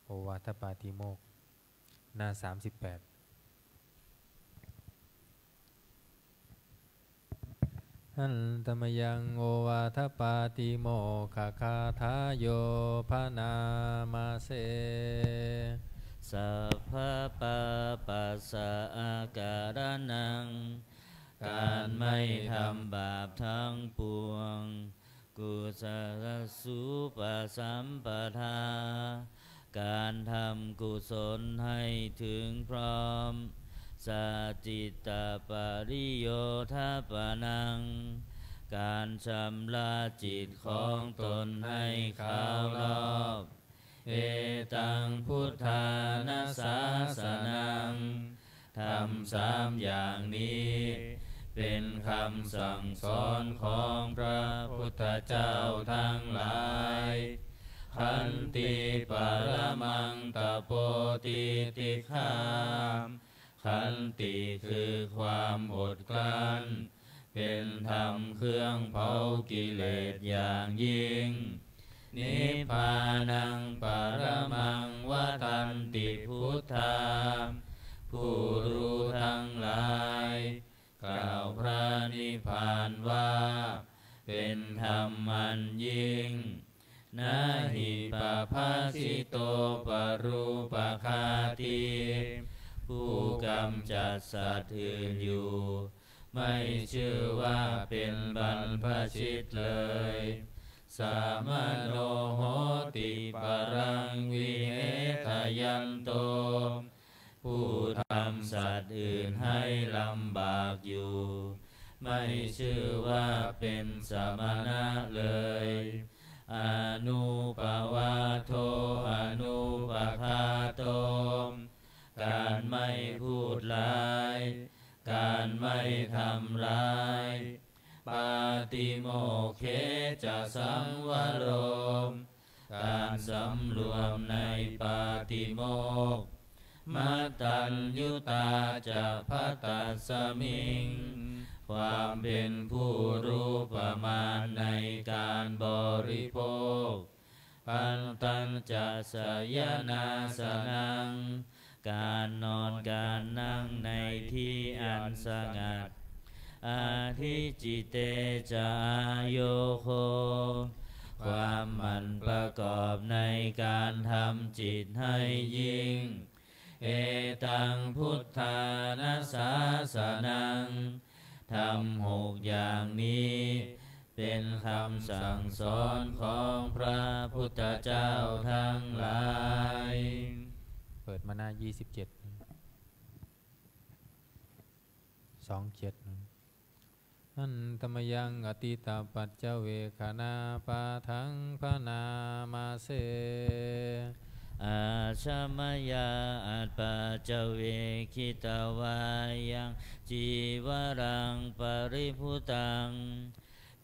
โอวาทปาติโมกข์ หน้า สามสิบแปด Handa mayaṃ ovādapātimokkhagāthāyo bhaṇāma se. sabbapāpassa akaraṇaṃ การไม่ทำบาปทั้งปวง kusalasupasampadā การทำกุศลให้ถึงพร้อม sacittapariyodapanaṃ การชำระจิตของตนให้ขาวรอบ etaṃ buddhāna sāsanaṃ ธรรมสามอย่างนี้ เป็นคำสั่งสอนของพระพุทธเจ้าทั้งหลาย ขันติปรมังตโปติติขา ขันติคือความอดกลั้น เป็นธรรมเครื่องเผากิเลสอย่างยิ่ง nibbānaṃ paramaṃ vadanti buddhā ผู้รู้ทั้งหลาย กล่าวพระนิพพานว่า เป็นธรรมอันยิ่ง na hi pabbajito parūpaghātī ผู้กำจัดสัตว์อื่นอยู่ ไม่ชื่อว่าเป็นบรรพชิตเลย samaṇo hoti paraṃ vihetayanto ผู้ทำสัตว์อื่นให้ลำบากอยู่ ไม่ชื่อว่าเป็นสมณะเลย anuppavādo anupaghāto การไม่พูดร้าย การไม่ทำร้าย pātimokkhe ca saṃvaro การสำรวมในปาติโมกข์ mataññutā ca bhaddasmiṃ ความเป็นผู้รู้ประมาณในการบริโภค pantañca sayanāsanaṃ การนอนการนั่งในที่อันสงัด adhiccitte ca āyogo ความหมั่นประกอบในการทำจิตให้ยิ่ง etaṃ buddhāna sāsanaṃ ธรรมหกอย่างนี้ เป็นคำสั่งสอนของพระพุทธเจ้าทั้งหลาย เปิดมาหน้ายี่สิบเจ็ด สองเจ็ด handa mayaṃ atītapaccavekkhaṇapāṭhaṃ bhaṇāma se. Ajja mayā apaccavekkhitvā yaṃ cīvaraṃ paribhuttaṃ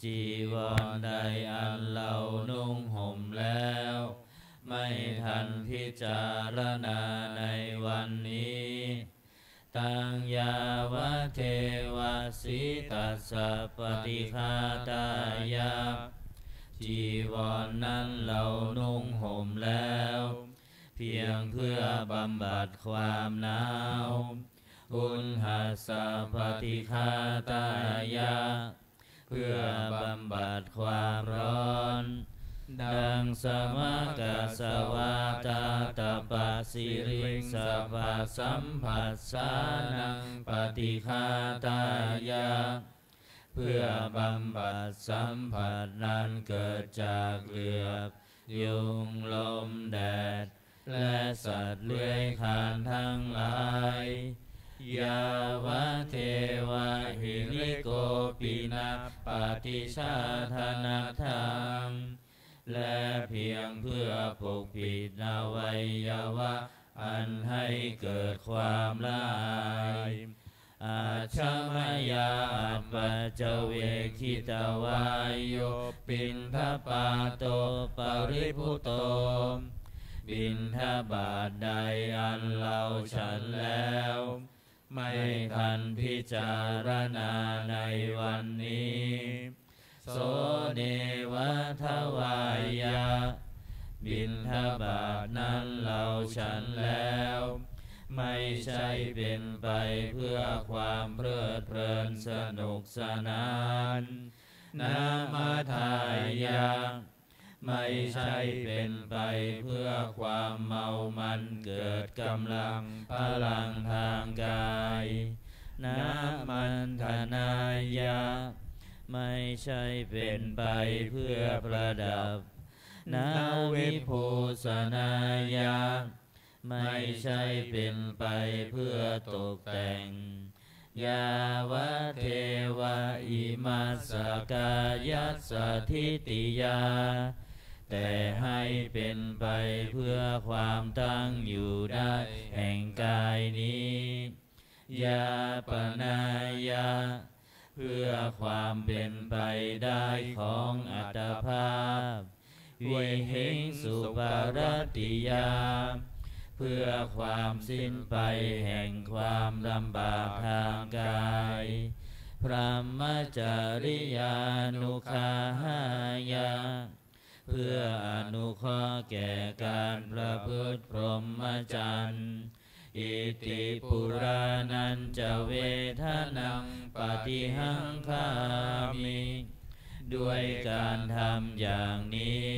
จีวรใดอันเรานุ่งห่มแล้ว ไม่ทันพิจารณาในวันนี้ taṃ yāvadeva sītassa paṭighātāya จีวรนั้นเรานุ่งห่มแล้ว เพียงเพื่อบำบัดความหนาว uṇhassa paṭighātāya เพื่อบำบัดความร้อน daṃsamakasavātātapasiriṃsapasamphassānaṃ paṭighātāya เพื่อบำบัดสัมผัสนั้นเกิดจากเหลือบ ยุง ลม แดด และสัตว์เลื้อยคลานทั้งหลาย yāvadeva hirikopinapaṭicchādanatthaṃ และเพียงเพื่อปกปิดอวัยวะอันให้เกิดความละอาย ajja mayā apaccavekkhitvā yo piṇḍapāto paribhutto บิณฑบาตใดอันเราฉันแล้ว ไม่ทันพิจารณาในวันนี้ so neva davāya บิณฑบาตนั้นเราฉันแล้ว ไม่ใช่เป็นไปเพื่อความเพลิดเพลินสนุกสนาน na madāya ไม่ใช่เป็นไปเพื่อความเมามันเกิดกำลังพลังทางกาย na maṇḍanāya ไม่ใช่เป็นไปเพื่อประดับ na vibhūsanāya ไม่ใช่เป็นไปเพื่อตกแต่ง yāvadeva imassa kāyassa ṭhitiyā แต่ให้เป็นไปเพื่อความตั้งอยู่ได้แห่งกายนี้ yāpanāya เพื่อความเป็นไปได้ของอัตภาพ vihiṃsuparatiyā เพื่อความสิ้นไปแห่งความลำบากทางกาย brahmacariyānuggahāya เพื่ออนุเคราะห์แก่การประพฤติพรหมจรรย์ iti purāṇañca vedanaṃ paṭihaṅkhāmi ด้วยการทำอย่างนี้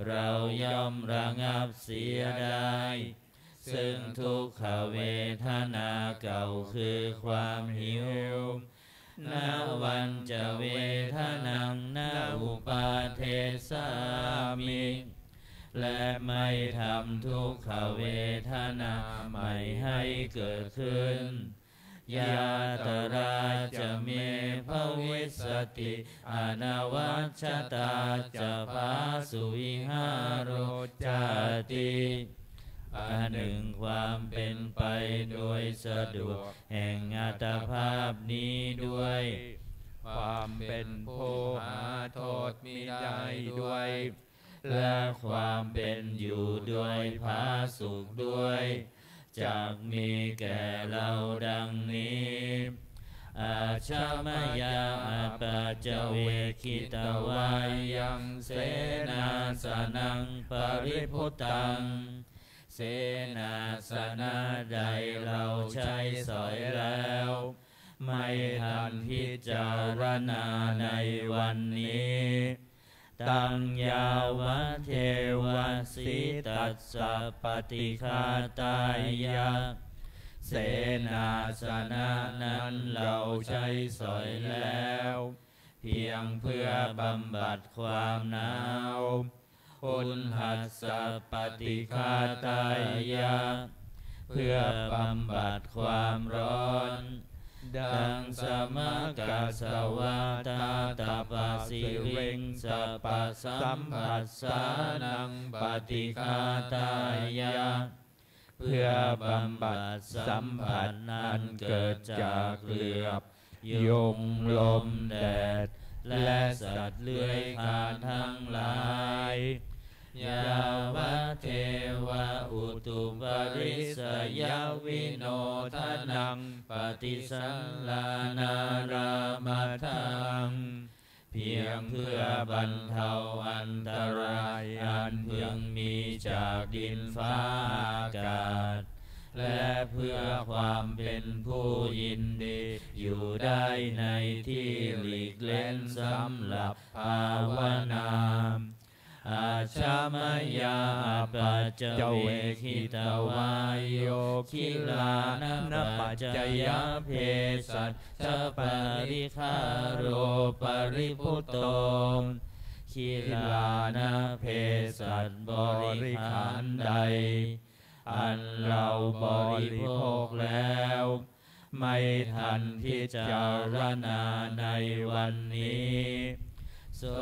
เราย่อมระงับเสียได้ ซึ่งทุกขเวทนาเก่าคือความหิว navañca vedanaṃ na uppādessāmi และไม่ทำทุกขเวทนาใหม่ให้เกิดขึ้น yātrā ca me bhavissati anavajjatā ca phāsuvihāro cāti อันหนึ่งความเป็นไปโดยสะดวกแห่งอัตภาพนี้ด้วย ความเป็นผู้หาโทษมิได้ด้วย และความเป็นอยู่โดยผาสุกด้วย จักมีแก่เราดังนี้ ajja mayā apaccavekkhitvā yaṃ senāsanaṃ paribhuttaṃ เสนาสนะใดเราใช้สอยแล้ว ไม่ทันพิจารณาในวันนี้ taṃ yāvadeva sītassa paṭighātāya เสนาสนะนั้นเราใช้สอยแล้ว เพียงเพื่อบำบัดความหนาว uṇhassa paṭighātāya เพื่อบำบัดความร้อน dasamakasavātātapasiriṃsapasamphassānaṃ paṭighātāya เพื่อบำบัดสัมผัสอันเกิดจากเหลือบ ยุงลมแดด และสัตว์เลื้อยคลานทั้งหลาย yāvadeva utuparissayavinodanaṃ paṭisallānārāmatthaṃ เพียงเพื่อบรรเทาอันตรายอันพึงมีจากดินฟ้าอากาศ และเพื่อความเป็นผู้ยินดีอยู่ได้ในที่หลีกเล่นสำหรับภาวนา ajja mayā apaccavekkhitvā yo gilānapaccayabhesajjaparikkhāro paribhutto gilāna เภสัชบริขารใด อันเราบริโภคแล้ว ไม่ทันพิจารณาในวันนี้ so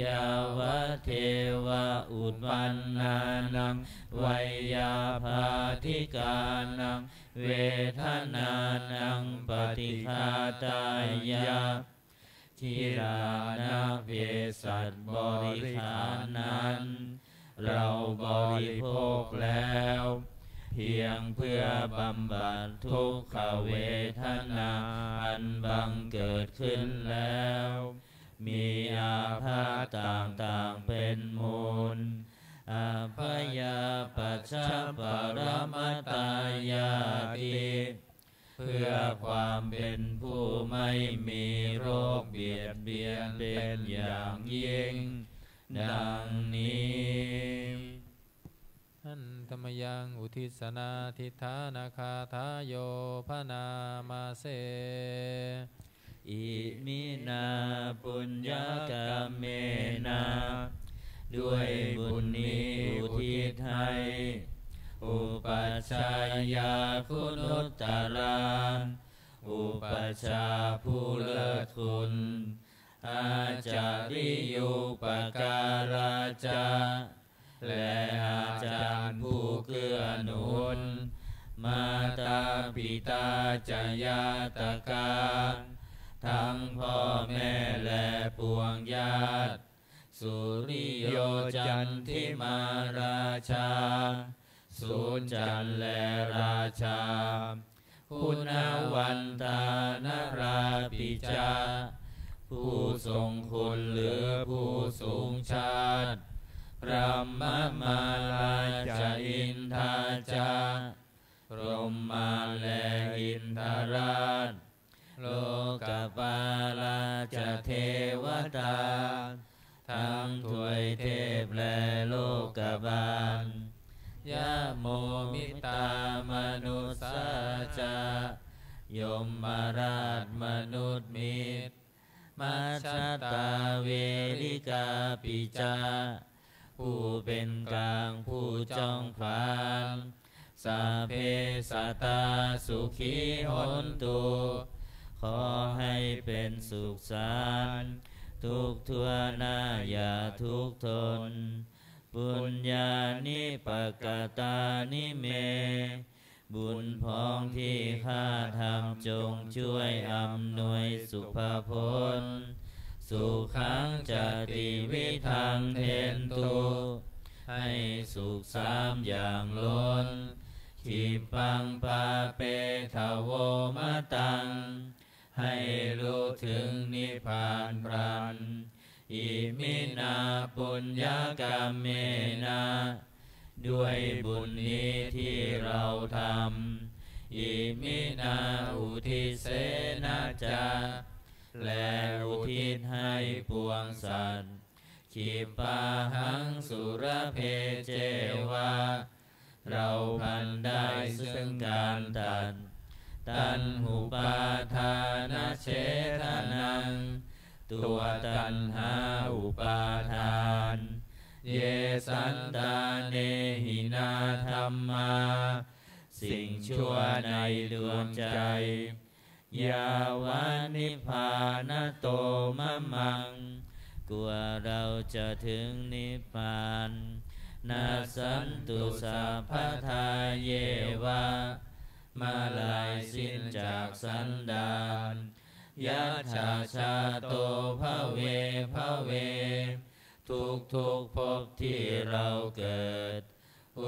yāvadeva uppannānaṃ veyyābādhikānaṃ vedanānaṃ paṭighātāya gilāna เภสัชบริขารนั้น เราบริโภคแล้ว เพียงเพื่อบำบัดทุกขเวทนาอันบังเกิดขึ้นแล้ว มีอาพาธต่างๆเป็นมูล abyāpajjhaparamatāyāti เพื่อความเป็นผู้ไม่มีโรคเบียดเบียนเป็นอย่างยิ่ง ดังนี้ Handa mayaṃ uddissanādhiṭṭhānagāthāyo bhaṇāma se. Iminā puññakammena ด้วยบุญนี้อุทิศให้ upajjhāyā guṇuttarā อุปัชฌาย์ผู้เลิศคุณ ācariyūpakārā ca และอาจารย์ผู้เกื้อหนุน mātā pitā ca ñātakā ทั้งพ่อแม่และปวงญาติ suriyo candimā rājā ศูนย์จันทร์และราชา guṇavantā narāpi ca ผู้ทรงคุณหรือผู้สูงชาติ brahmamārā ca indā ca พรหมาและอินทราช lokapālā ca devatā ทั้งทวยเทพและโลกบาล yamo mittā manussā ca ยมราชมนุษย์มิตร majjhattā verikāpi ca ผู้เป็นกลางผู้จ้องผลาญ sabbe sattā sukhī hontu ขอให้เป็นสุขสันต์ ทุกทั่วหน้าอย่าทุกข์ทน puññāni pakatāni me บุญพ้องที่ข้าทำจงช่วยอำนวยสุภพล sukhaṃ ca tividhaṃ dentu ให้สุขสามอย่างล้น khippaṃ pāpetha vo mataṃ ให้รู้ถึงนิพพานพลัน iminā puññakammena ด้วยบุญนี้ที่เราทำ iminā uddissena ca และอุทิศให้ปวงสัตว์ khippāhaṃ sulabhe ceva เราพลันได้ซึ่งการตัด taṇhupādānachedanaṃ ตัวตัณหาอุปาทาน ye santāne hinā dhammā สิ่งชั่วในดวงใจ yāva nibbānato mamaṃ กว่าเราจะถึงนิพพาน nassantu sabbadā yeva เมื่อลายสิ้นจากสันดาน yattha jāto bhave bhave ทุกๆ ภพที่เราเกิด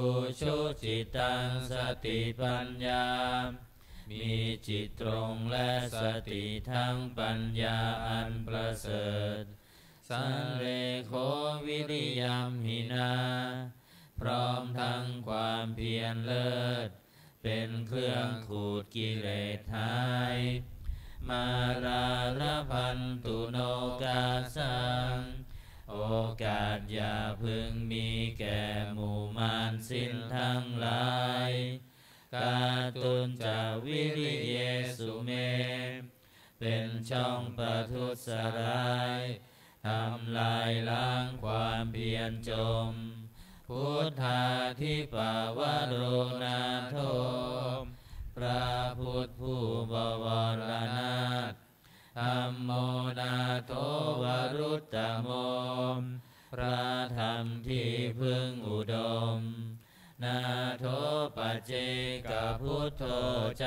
ujucittaṃ satipaññā มีจิตตรงและสติทั้งปัญญาอันประเสริฐ sallekho viriyamhinā พร้อมทั้งความเพียรเลิศ เป็นเครื่องขูดกิเลสหาย mārā labhantu nokāsaṃ โอกาสอย่าพึงมีแก่หมู่มารสิ้นทั้งหลาย kātuñca viriyesu me เป็นช่องประทุษร้าย ทำลายล้างความเพียรจม buddhādhipavaro nātho พระพุทธผู้บวรนาถ dhammo nātho varuttamo พระธรรมที่พึ่งอุดม nātho paccekabuddho ca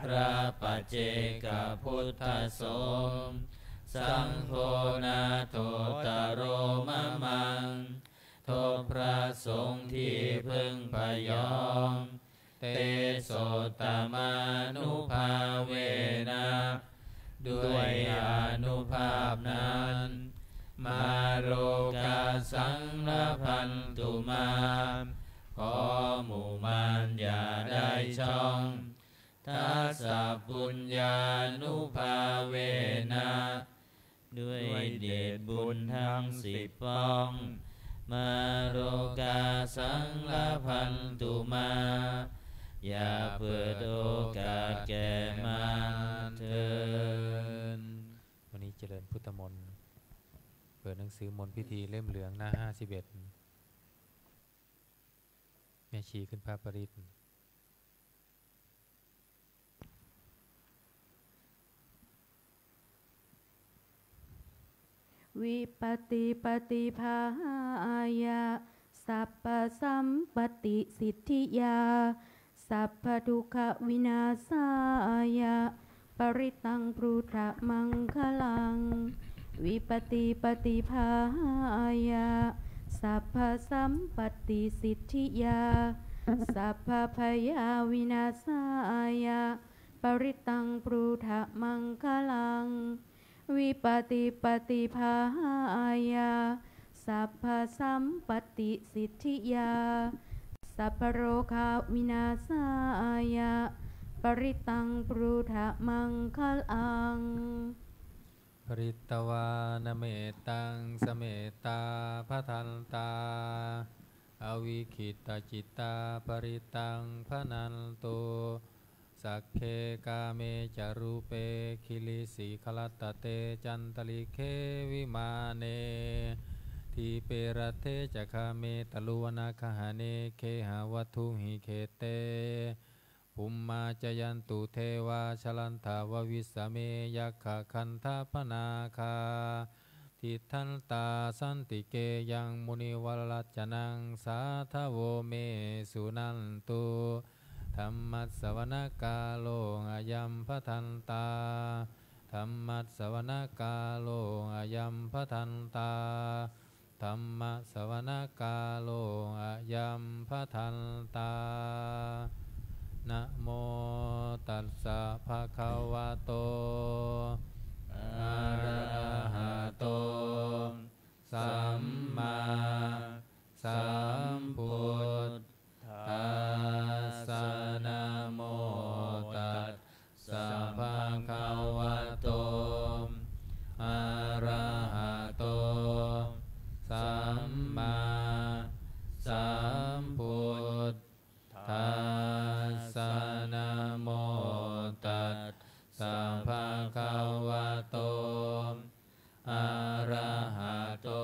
พระปัจเจกพุทธสงฆ์ saṅgho nāthottaro mamaṃ ทบพระสงฆ์ที่พึ่งพยอง tesottamānubhāvena ด้วยอานุภาพนั้น mārokāsaṃ labhantu mā ขอหมู่มารอย่าได้ช่อง tassa puññānubhāvena ด้วยเดชบุญทั้งสิบปอง มาโรกาสังละพันตุมา อย่าเปิดโอกาสแก่มารเถิด วันนี้เจริญพุทธมนต์ เปิดหนังสือมนต์พิธีเล่มเหลืองหน้าห้าสิบเอ็ด แม่ชีขึ้นพระปริตร Vipattipaṭibāhāya sabbasampattisiddhiyā sabbadukkhavināsāya parittaṃ brūtha maṅgalaṃ. Vipattipaṭibāhāya sabbasampattisiddhiyā sabbabhayavināsāya parittaṃ brūtha maṅgalaṃ. Vipattipaṭibāhāya sabbasampattisiddhiyā sabbarogavināsāya parittaṃ brūtha maṅgalaṃ. Pharitvāna mettaṃ samettā bhadantā avikkhittacittā parittaṃ bhaṇantu. Sagge kāme ca rūpe girisikharataṭe cantalikkhe vimāne dīpe raṭṭhe ca gāme taruvanagahane gehavatthumhi khette bhummā cāyantu devā jalathalavisame yakkhagandhabbanāgā tiṭṭhantā santike yaṃ munivaravacanaṃ sādhavo me suṇantu. Dhammassavanakālo ayam bhadantā. Dhammassavanakālo ayam bhadantā. Dhammassavanakālo ayam bhadantā. Namo tassa bhagavato arahato sammāsambuddhassa. Namo tassa bhagavato arahato sammāsambuddhassa. Namo tassa bhagavato arahato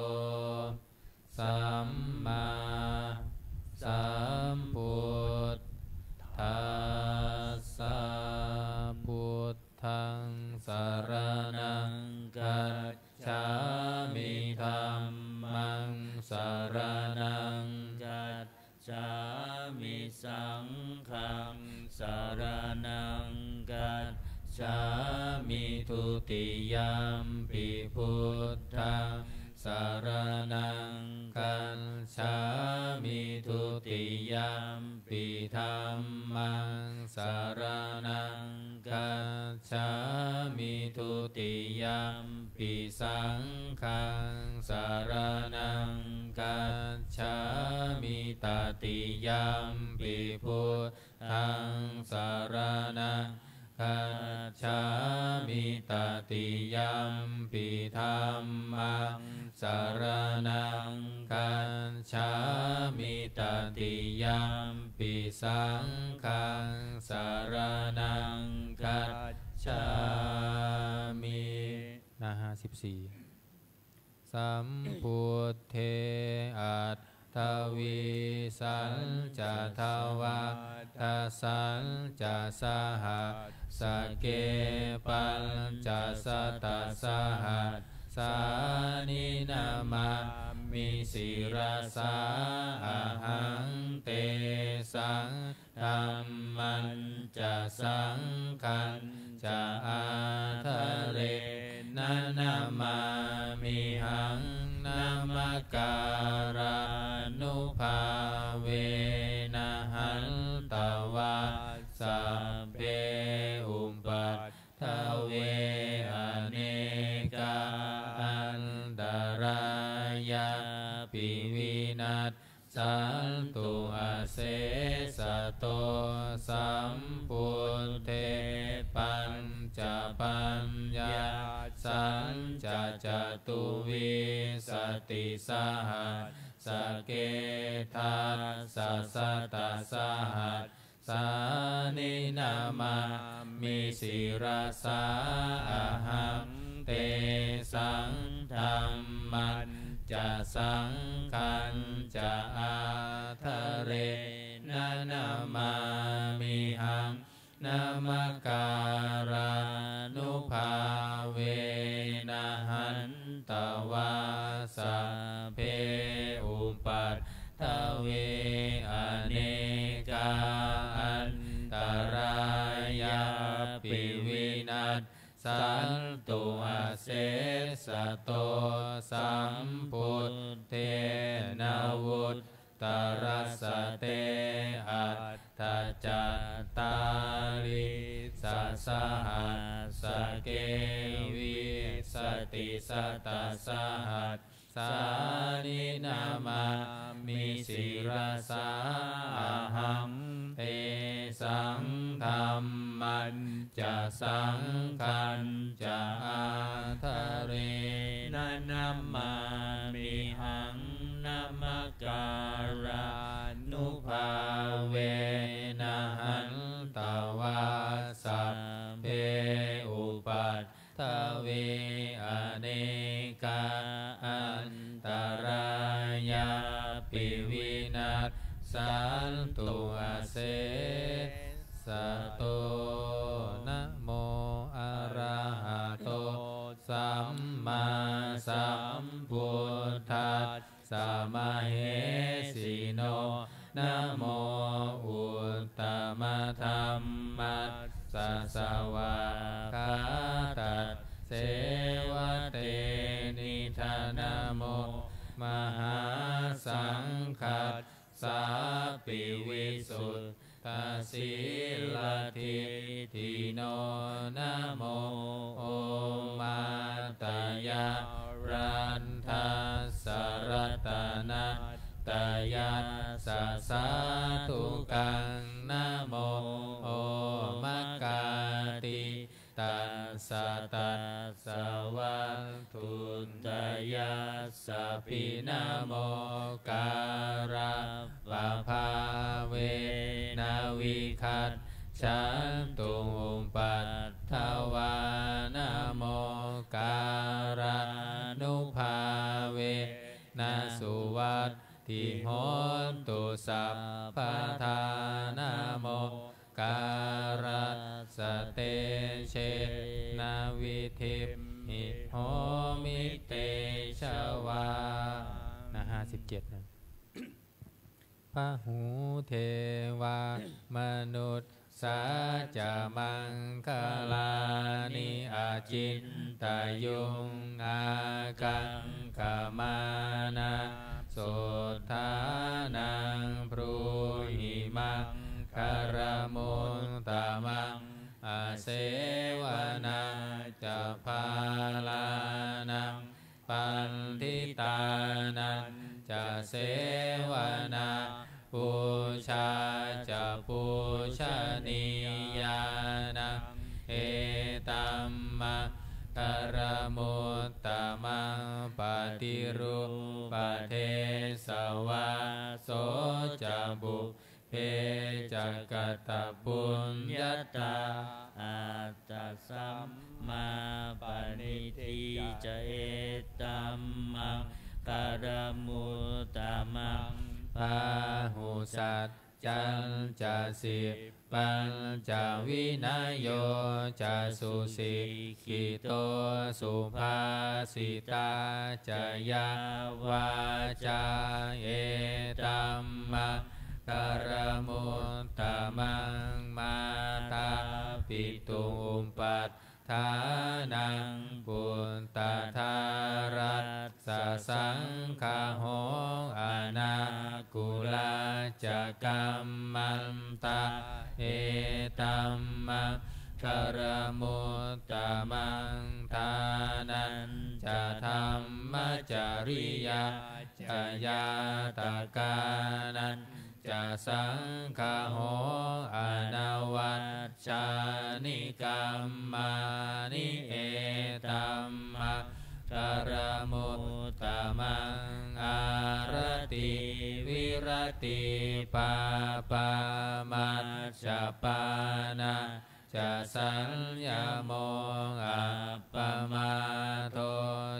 sammāsambuddhassa. Buddhaṃ saraṇaṃ gacchāmi. Dhammaṃ saraṇaṃ gacchāmi. Saṅghaṃ saraṇaṃ gacchāmi. Dutiyampi buddhaṃ saraṇaṃ gacchāmi. Dutiyampi dhammaṃ saraṇaṃ gacchāmi. Dutiyampi saṅghaṃ saraṇaṃ gacchāmi. Tatiyampi buddhaṃ saraṇaṃ gacchāmi. Tatiyampi dhammaṃ saraṇaṃ gacchāmi. Tatiyampi saṅghaṃ saraṇaṃ gacchāmi. หน้าห้าสิบสี่ Sambuddhe aṭṭhavīsañca dvādasañca sahassake pañcasatasahassāni namāmi sirasā ahaṃ. Tesaṃ dhammañca saṅghañca ādārena namāmihaṃ. Namakārānubhāvena hantvā sabbe upaddave anekā antarāyāpi vinassa santu asesato. Sambuddhe pañcapaññāsañca catuvīsatisahassake dasasatasahassanī namāmi sirasā ahaṃ. Tesaṃ dhammañca saṅghañca ādarena namāmihaṃ. Namakārānubhāvena hantvā sabbe upaddave anekā antarāyāpi vinassantu asesato. Sambuddhe navuttarasate aṭṭhacattāḷīsasahassake vīsatisatasahassāni namāmi sirasā ahaṃ. Tesaṃ dhammañca saṅghañca ādarena namāmihaṃ. Namakārānubhāvena hantvā sabbe upaddave anekā antarāyāpi vinassantu asesato. Namo arahato sammāsambuddhassa mahesino. Namo uttamadhammassa svākkhātasseva tenidha. Namo mahāsaṅghassāpi visuddhasīladiṭṭhino. Namo omātyāraddhassa ratanattayassa sādhukaṃ. Namo omakātītassa tassa vatthuttayassapi. Namokārappabhāvena vigacchantu upaddavā. Namokārānubhāvena suvatthi hotu sabbadā. Namokārassa tejena vidhimhi homi tejavā. นะ ห้าสิบเจ็ด นะ Bahū devā manussā ca maṅgalāni acintayuṃ, ākaṅkhamānā sotthānaṃ brūhi maṅgalamuttamaṃ. Asevanā ca bālānaṃ, paṇḍitānañca sevanā, pūjā ca pūjanīyānaṃ, etam maṅgalamuttamaṃ. Paṭirūpadesavāso ca pub be ca katapuññatā, attasammāpaṇidhi ca, etam maṅgalamuttamaṃ. Bāhusaccañca sippañca vinayo ca, susi kkhito subhāsitā ca yā vācā, etam maṅgalamuttamaṃ. Mātāpitu upaṭṭhānaṃ, puttadārassa saṅgaho, anākulā ca kammantā, etam maṅ karāmuttamaṃ. Dānañca dhammacariyā ca ñātakānañca saṅgaho anavajjāni kammāni etamma karāmuttamaṃ. Āratī viratī pāpā majjapānā ca saññamo appamādo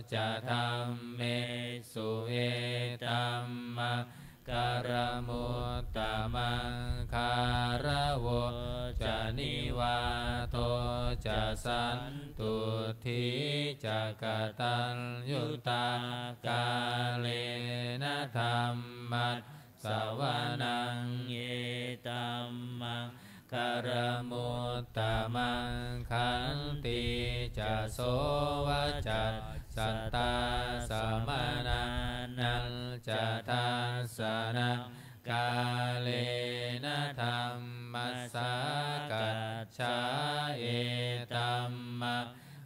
ca dhammesu etamma karāmuttamaṃ. Gāravo ca nivāto ca santuṭṭhī ca kataññutā kālena dhammassavanaṃ etamma karāmuttamaṃ. Khantī ca sovacassatā samaṇānañca dassanaṃ kālena dhammasākacchā etamma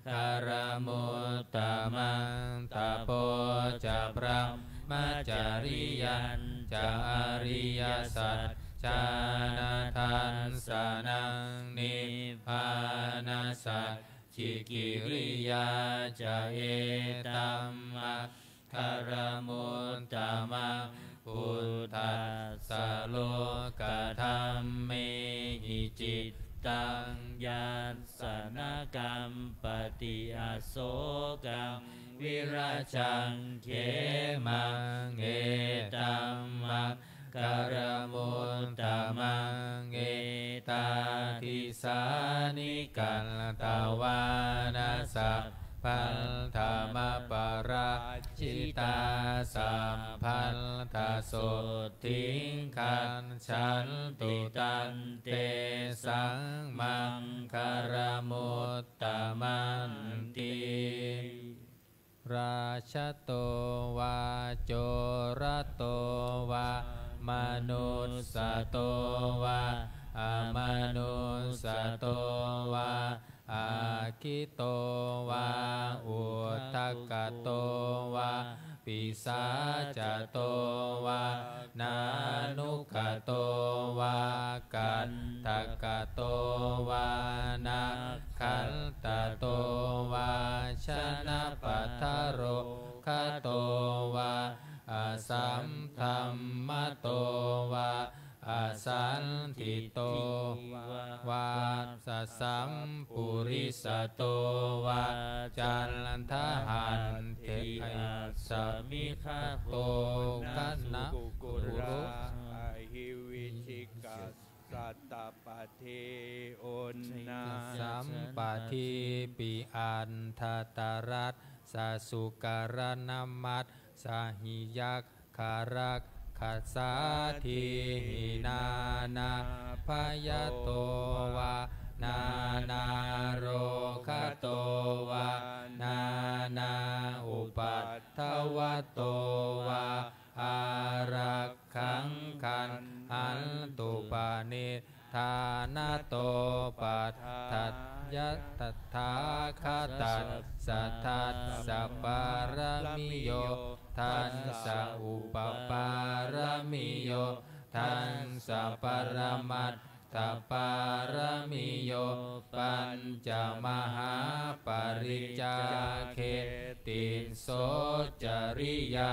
karāmuttamaṃ. Tapo ca brahmacariyañca ariyasaccāna dassanaṃ nibbānasacchikiriyā ca etamma karāmuttamaṃ. Phuṭṭhassa lokadhammehi cittaṃ yassa na kampati asokaṃ virajaṃ khemaṃ etamma karāmuttamaṃ. Etādisāni katvāna sabbatthamaparājitā sabbattha sotthiṃ gacchantu tantesaṃ maṅgalamuttamanti. Rājato vā corato vā manussato vā amanussato vā aggito vā udakato vā pisācato vā nānuggato vā kaṭṭhakato vā nakkhattato vā janapadaroggato vā asaddhammato vā asandiṭṭhito vā sappurisato vā candahatti assamigato kanakuro ahi vicchikasatapadī uṇṇasampādīpi aṇḍatarassa sūkaranamassahi yakkharakkhassādīhi nānābhayato vā nānāroggato vā nānāupaddavato vā ārakkhaṃ gaṇhantu paṇidhānato paṭṭhāya tathāgatassa dassapāramiyo dassaupaparamiyo dassaparamat thapāramiyo pañcamahāparicāge tisso cariyā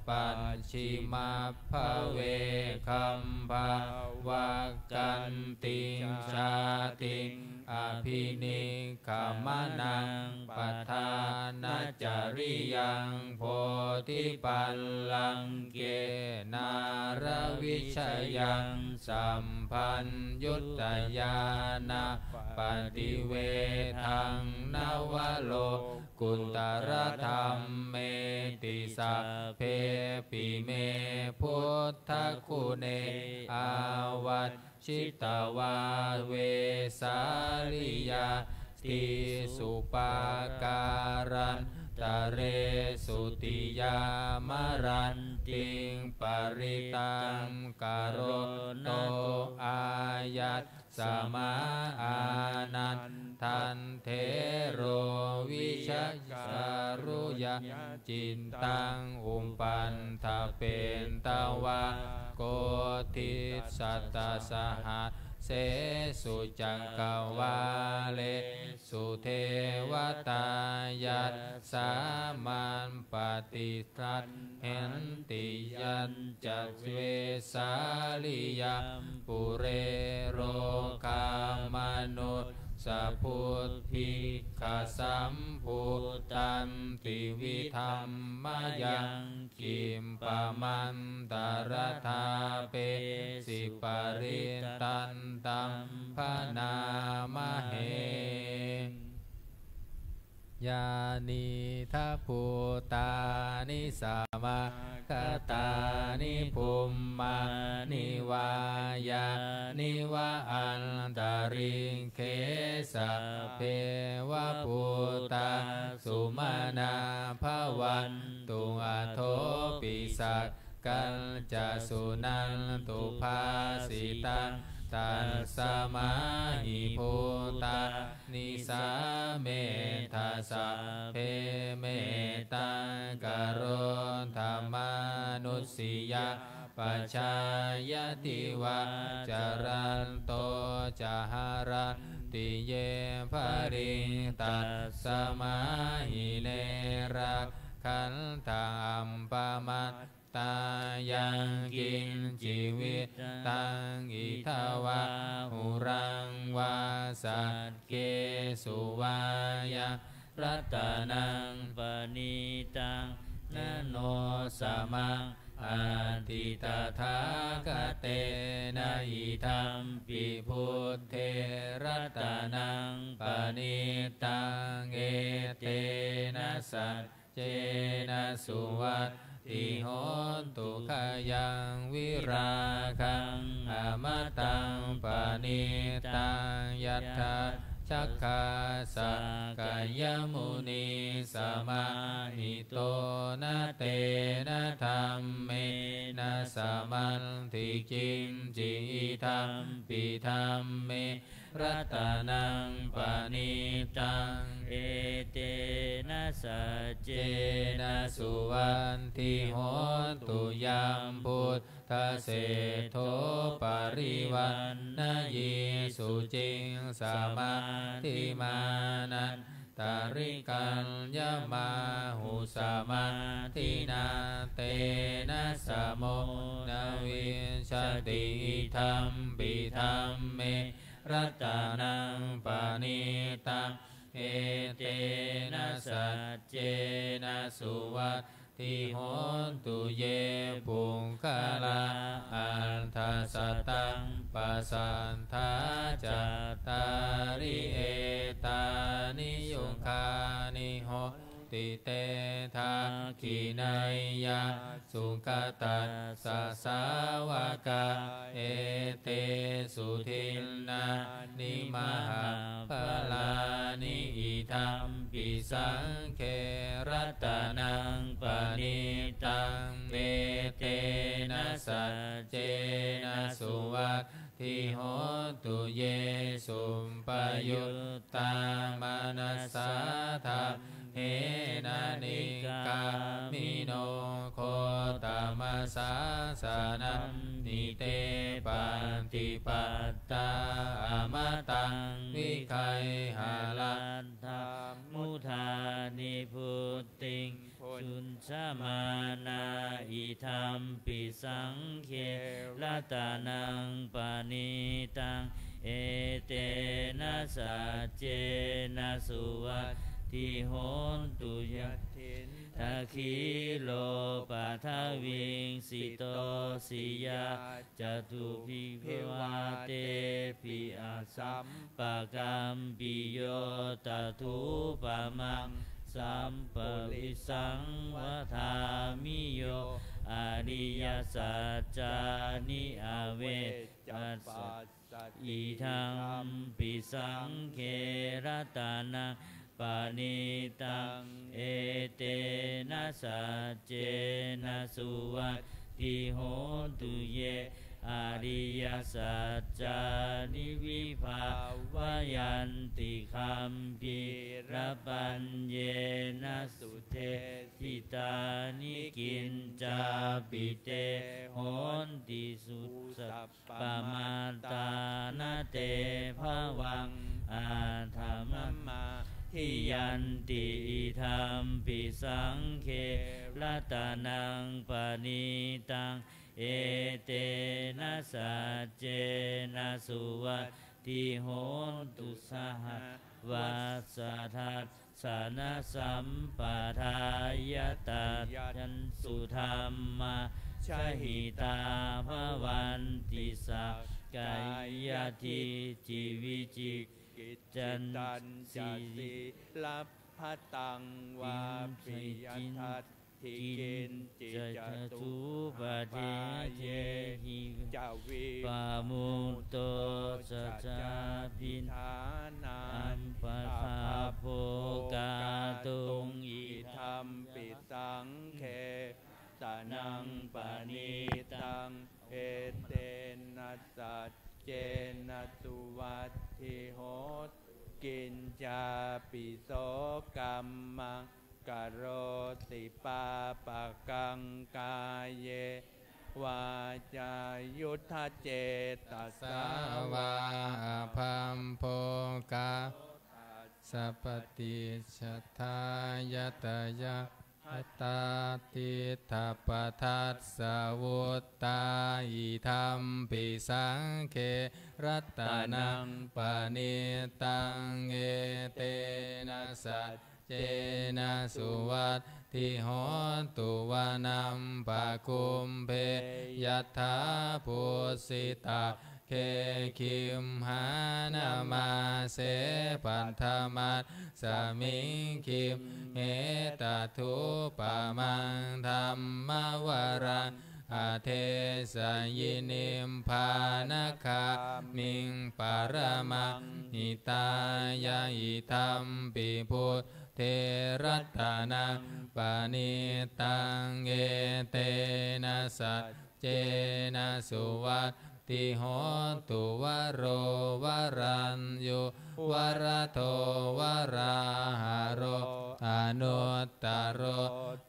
pacchimabbhave gambhāvakkantiṃ jātiṃ abhinig gamanaṃ padhānacariyaṃ bodhipallaṅke nāḷāvijayaṃ sabbaññutañāṇappaṭivedhaṃ navalokuttaradhammeti sabbepime buddhaguṇe āva jjitvā vesāliyā tīsu pākārantaresu tiyāmarattiṃ parittaṃ karonto āyasmā ānan Taṃ thero vicakkharū yaṃ cittaṃ upaddhapetvā koṭisatasahassesu cakkavāḷesu devatā yassā maṃ paṭi gaṇhanti. Yañca vesāliyaṃ pure rogā manussapuggalā bhikkhasambhūtantividhaṃ mayaṃ khippamantaradhāpesi parittaṃ taṃ bhaṇāmahe. Yānīdha bhūtāni samāgatāni bhummāni vā yāni va antalikkhe sabbeva bhūtā sumanā bhavantu athopi sak kañca suṇantu bhāsitaṃ. Tasmā hi bhūtā nisāmetha sabbe mettaṃ karotha mānusiyā pajāya divā ca ratto ca haranti ye baliṃ. Tasmā hi ne rakkhatha appamā tā yaṅkiñci vittaṃ idha vā huraṃ vā saggesu vā yaṃ ratanaṃ paṇītaṃ na no samaṃ atthi tathāgatena idampi buddhe ratanaṃ paṇītaṃ etena sac cena suvatthi hotu. Khayaṃ virāgaṃ amataṃ paṇītaṃ yadajjhagā sakyamunī samāhito na tena dhammena samatthi kiñci idampi dhamme ratanaṃ paṇītaṃ etena saccena suvatthi hotu. Yam buddhaseṭṭho parivaṇṇayī suciṃ samādhimānan tarikaññamāhu samādhinā tena samo na vijjati idampi dhamme ratanaṃ paṇītaṃ etena saccena suvat thi hotu. Ye puggalā aṭṭha sataṃ pasatthā cattāri etāni yugāni honti te dakkhiṇeyyā sugatassa sāvakā etesu dinnā ni mahapphalāni idampi saṅghe ratanaṃ paṇītaṃ etena saccena suvatthi hotu. Ye suppayuttā manasā daḷhena nikkāmino gotamasāsanamhi te pattipattā amataṃ vigayha laddhā mudhā nibbutiṃ bhuñjamānā idampi saṅghe ratanaṃ paṇītaṃ etena saccena suvatthi hotu. Yathīndakhīlo paṭhaviṃ sito siyā catuppaññavātepi asampakampiyo tathūpamaṃ sampurisaṃ vadāmi yo ariyasaccāni avecca passa idampi saṅghe ratanaṃ paṇītaṃ etena saccena suvatthi hotu. Ye ariyasaccāni vibhāvayanti gambhīrapaññena sudesitāni, kiñcāpi te honti susappamattā, na te bhavaṃ aṭṭhamamādiyanti. Idampi saṅghe ratanaṃ paṇītaṃ, etena saccena suvatthi hotu. Sahāvassa dassanasampadāya, tayajja suddhamā jahitā bhavanti. Sakkāyadiṭṭhivicikicchitañca sīlabbataṃ vāpi yadatthi kiñci, catūppadesehi ca vippamutto, saccābhidhānaṃ abhabbo kātuṃ. Idampi saṅghe ratanaṃ paṇītaṃ, etena saccena suvatthi hotu. Kiñcāpi so kammaṃ karoti pāpakaṃ, kāyena vācāyuda cetasā vā, abhabbo kātuṃ. Tassa paṭicchadāya tayābhadhā tiṭṭhapadassa vuttā. Idampi saṅghe ratanaṃ paṇītaṃ, etena saccena suvatthi hotu. Vanambakumbhe yathā phussitagge, gimhānamāse paṭhamasmiṃ gimhe, tathūpamaṃ dhammavaraṃ adesayi, nibbānagāmiṃ paramaṃ hitāya. Idampi buddhe ratanaṃ paṇītaṃ, etena saccena suvatthi hotu. Varo varaññū varado varāharo, anuttaro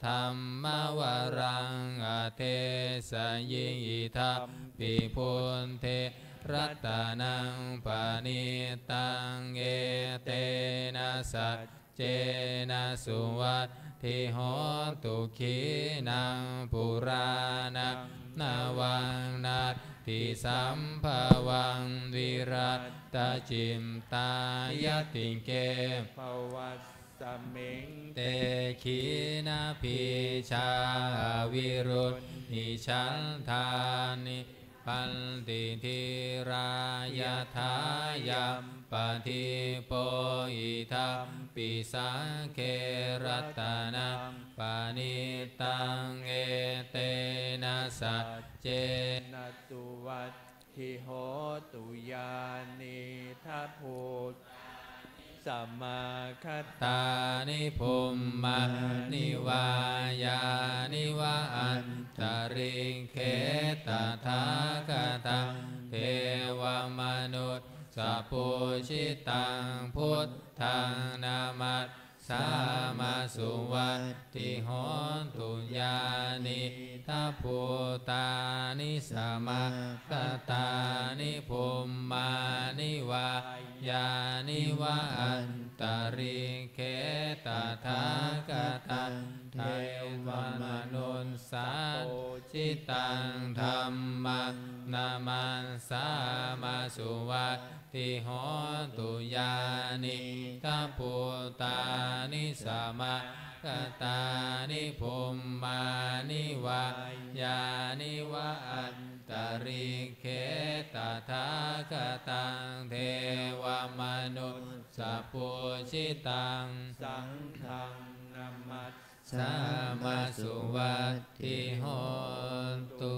dhammavaraṃ adesayi. Idampi buddhe ratanaṃ paṇītaṃ, etena saccena suvatthi hotu. Khīṇaṃ purāṇaṃ navaṃ natthi sambhavaṃ, virattacittāyatike bhavasmiṃ, te khīṇabījā avirūḷhichandā, nibbanti dhīrā yathāyampadīpo. Idampi saṅghe ratanaṃ paṇītaṃ, etena saccena suvatthi hotu. Yānīdha bhūtāni samāgatāni, bhummāni vā yāni va antalikkhe, tathāgataṃ devamanussapūjitaṃ, buddhaṃ namassāma suvatthi hotu. Yānīdha bhūtāni samāgatāni, bhummāni vā yāni va antalikkhe, tathāgataṃ devamanussapūjitaṃ, dhammaṃ namassāma suvatthi hotu. Yānīdha bhūtāni samāgatāni, bhummāni vā yāni va antalikkhe, tathāgataṃ devamanussapūjitaṃ, saṅghaṃ namassāma suvatthi hotu.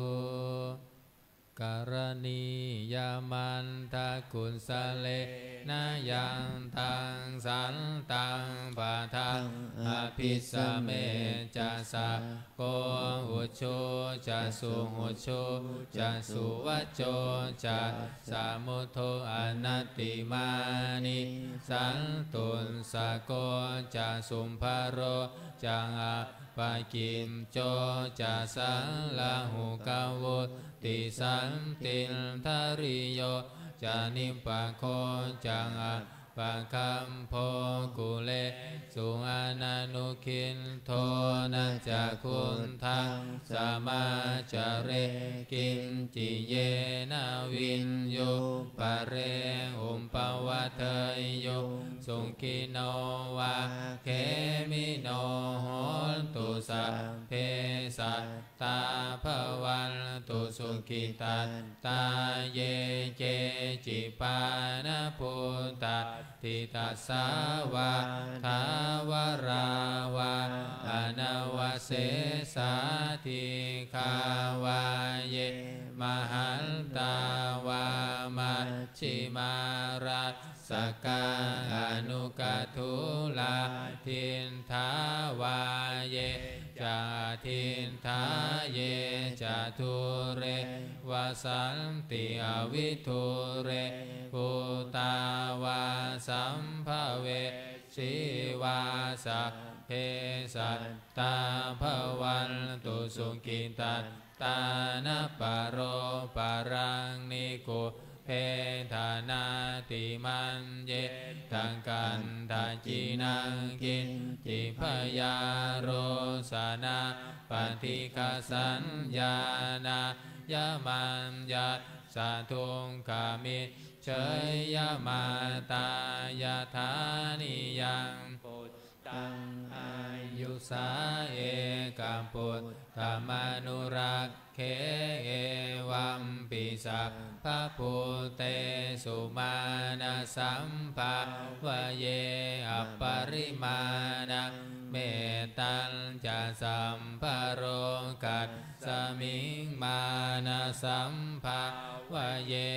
Karaṇīyamatthakusalena yaṃ taṃ santaṃ padaṃ abhisamecca, sakko ujū ca suhujū ca suvaco cassa mudu anatimānī, santussako ca subharo ca appakicco ca sallahukavutti, santindriyo ca nipako ca appagabbho kulesu ananugiddho. Na ca khuddaṃ samācare kiñci yena viññū pare upavadeyyuṃ. Sukhino vā khemino hontu, sabbe sattā bhavantu sukhitattā. Ye keci pāṇabhūtatthi, tasā vā thāvarā vā anavasesā, dīghā vā ye mahantā vā, majjhimā rassakā aṇukathūlā. Diṭṭhā vā ye ca adiṭṭhā, ye ca dūre vasanti avidūre, bhūtā vā sambhavesī vā, sabbe sattā bhavantu sukhitattā. Na paro paraṃ nikubbetha, na katthaci naṃ kiñci, byārosanā paṭighasaññā, nāññamaññassa dukkhamiccheyya. Mātā yathā niyaṃ puttaṃ āyusā ekaputtamanurakkhe, evampi sabbabhūtesu mānasambhāvaye aparimāṇaṃ. Mettañca sabbalokasmiṃ mānasambhāvaye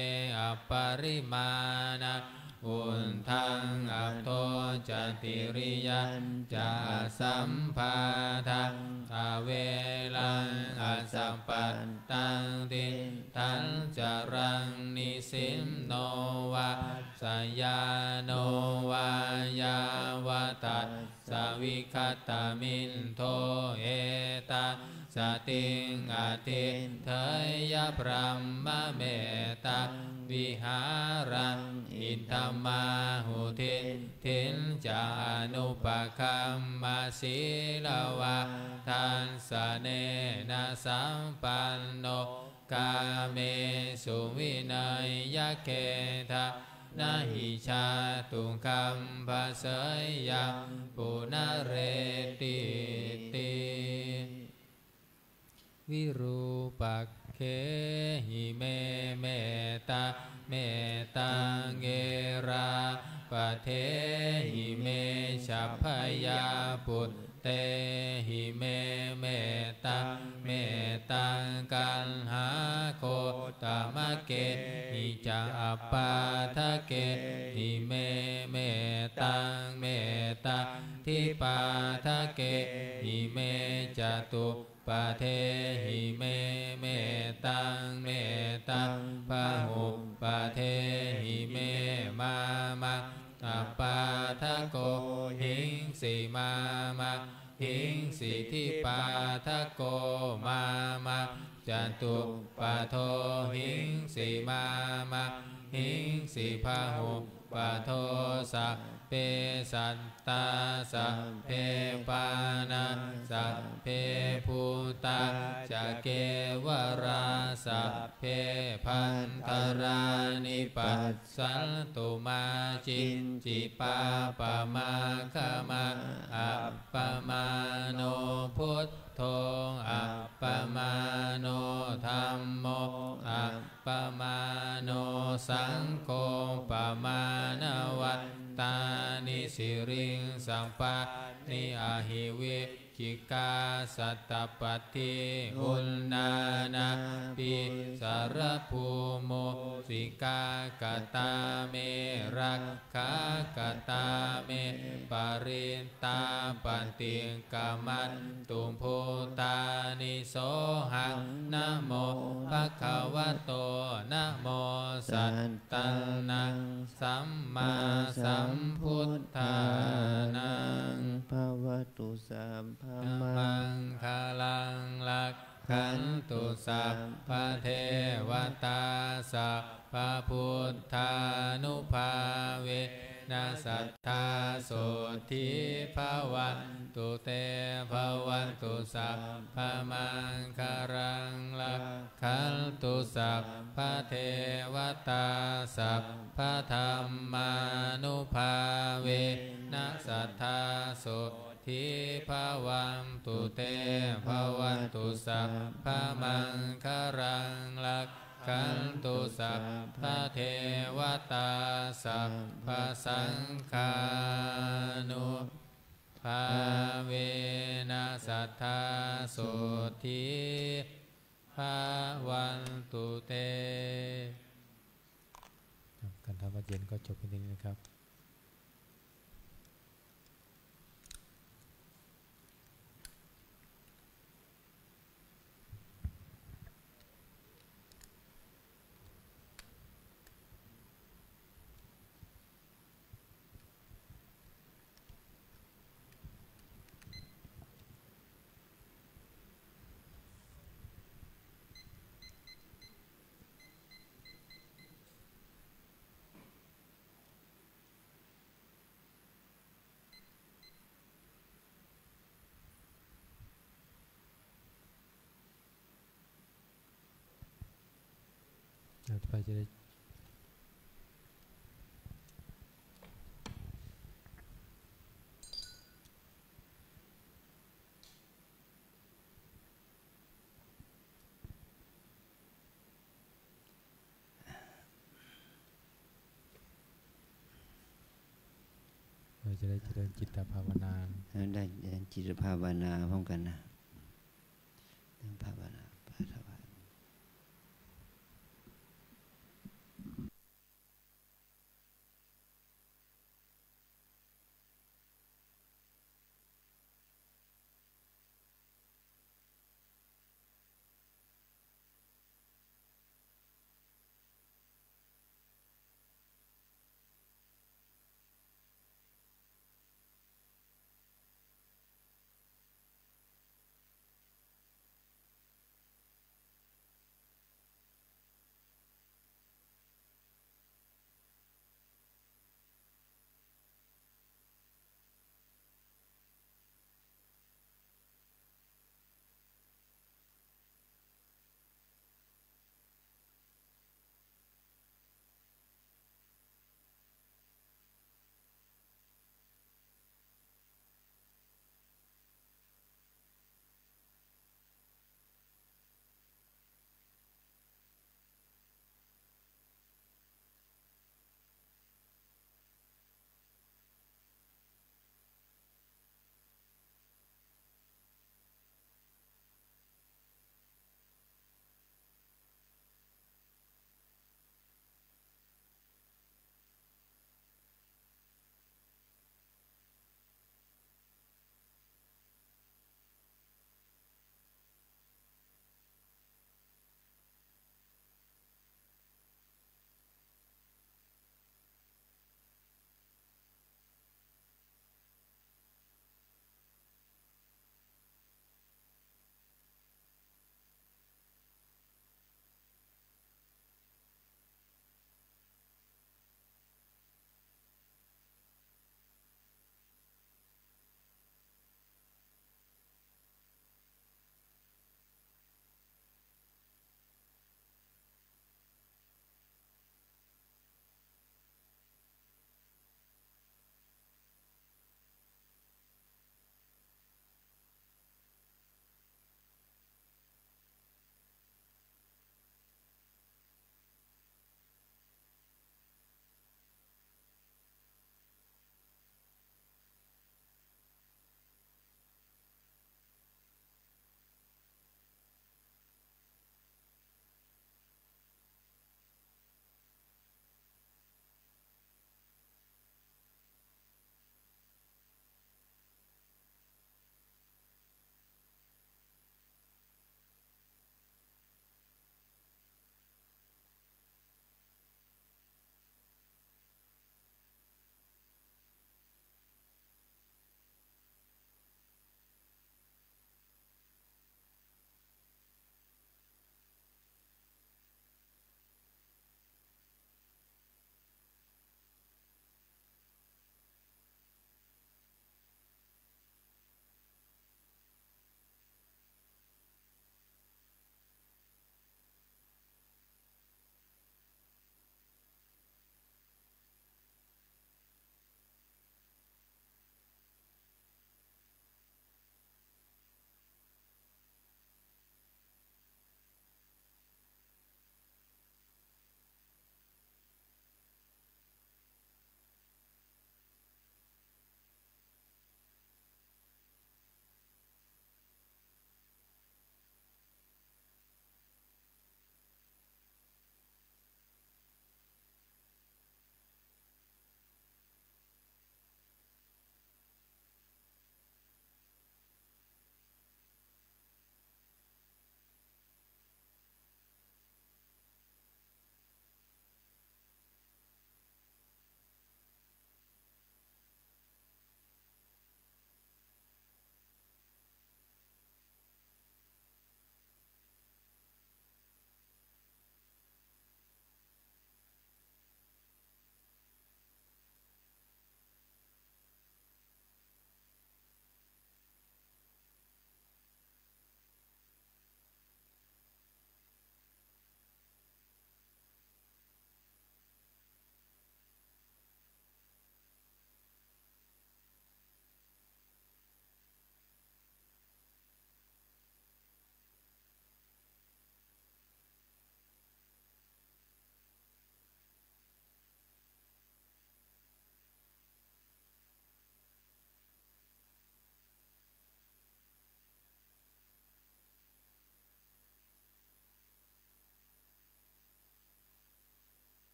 aparimāṇaṃ, uddhaṃ adho ca tiriyañca asambādhaṃ averaṃ asapattaṃ. Tiṭṭhañcaraṃ nisinno vā sayāno vā yāvatassa vigatamiddho, etaṃ satiṃ adhiṭṭheyya, brahmametaṃ vihāraṃ idhamāhu. Diṭṭhiñca anupagamma sīlavā dassanena sampanno, kāmesu vineyya gedhaṃ, na hi jātu gabbhaseyyaṃ punaretīti. Virūpakkhehi me mettā, mettaṃ erāpathehi me ca, bhayāputtehi me mettaṃ, mettaṃ kaṇhāgo ttamakehi ca, appādakehi me mettaṃ, mettaṃ dvipādakehi me, catuppadehi me mettaṃ, mettaṃ bahuppadehi me, mā maṃ appādako hingsi, mā maṃ hingsi dvipādako, mā maṃ catuppado hingsi, mā maṃ hingsi bahuppado. Sabbe sattā sabbe pāṇā sabbe bhūtā ca kevalā, sabbe bhaṇḍarāni pas santu, mā kiñci pāpamakkhamatha. Appamāṇo buddho, appamāṇo dhammo, appamāṇo saṅgho, pamāṇavantāni siriṃsapāni, ahi vi Utukkhitā satapadī uṇṇānābhī sarabū mūsikā, katā me rakkhā, katā me parittā, paṭikkamantu bhūtāni, sohaṃ namo bhagavato, namo sattannaṃ sammāsambuddhānaṃ. Bhavatu sabbamaṅgalaṃ, rakkhantu sabbadevatā, sabbabuddhānubhāvena, sadā sotthī bhavantu te. Bhavatu sabbamaṅgalaṃ, rakkhantu sabbadevatā, sabbadhammānubhāvena, sadā sotthī bhavantu te. Bhavatu sabbamaṅgalaṃ, rakkhantu sabbadevatā, sabbasaṅghānubhāvena, sadā sotthī bhavantu te. ครับ การทำวัตรเย็นก็จบเพียงเท่านี้นะครับ ต่อไปจะได้ เราจะได้เจริญจิตภาวนา แล้วได้เจริญจิตภาวนาพร้อมกันนะ เรื่องภาวนา พระถวาย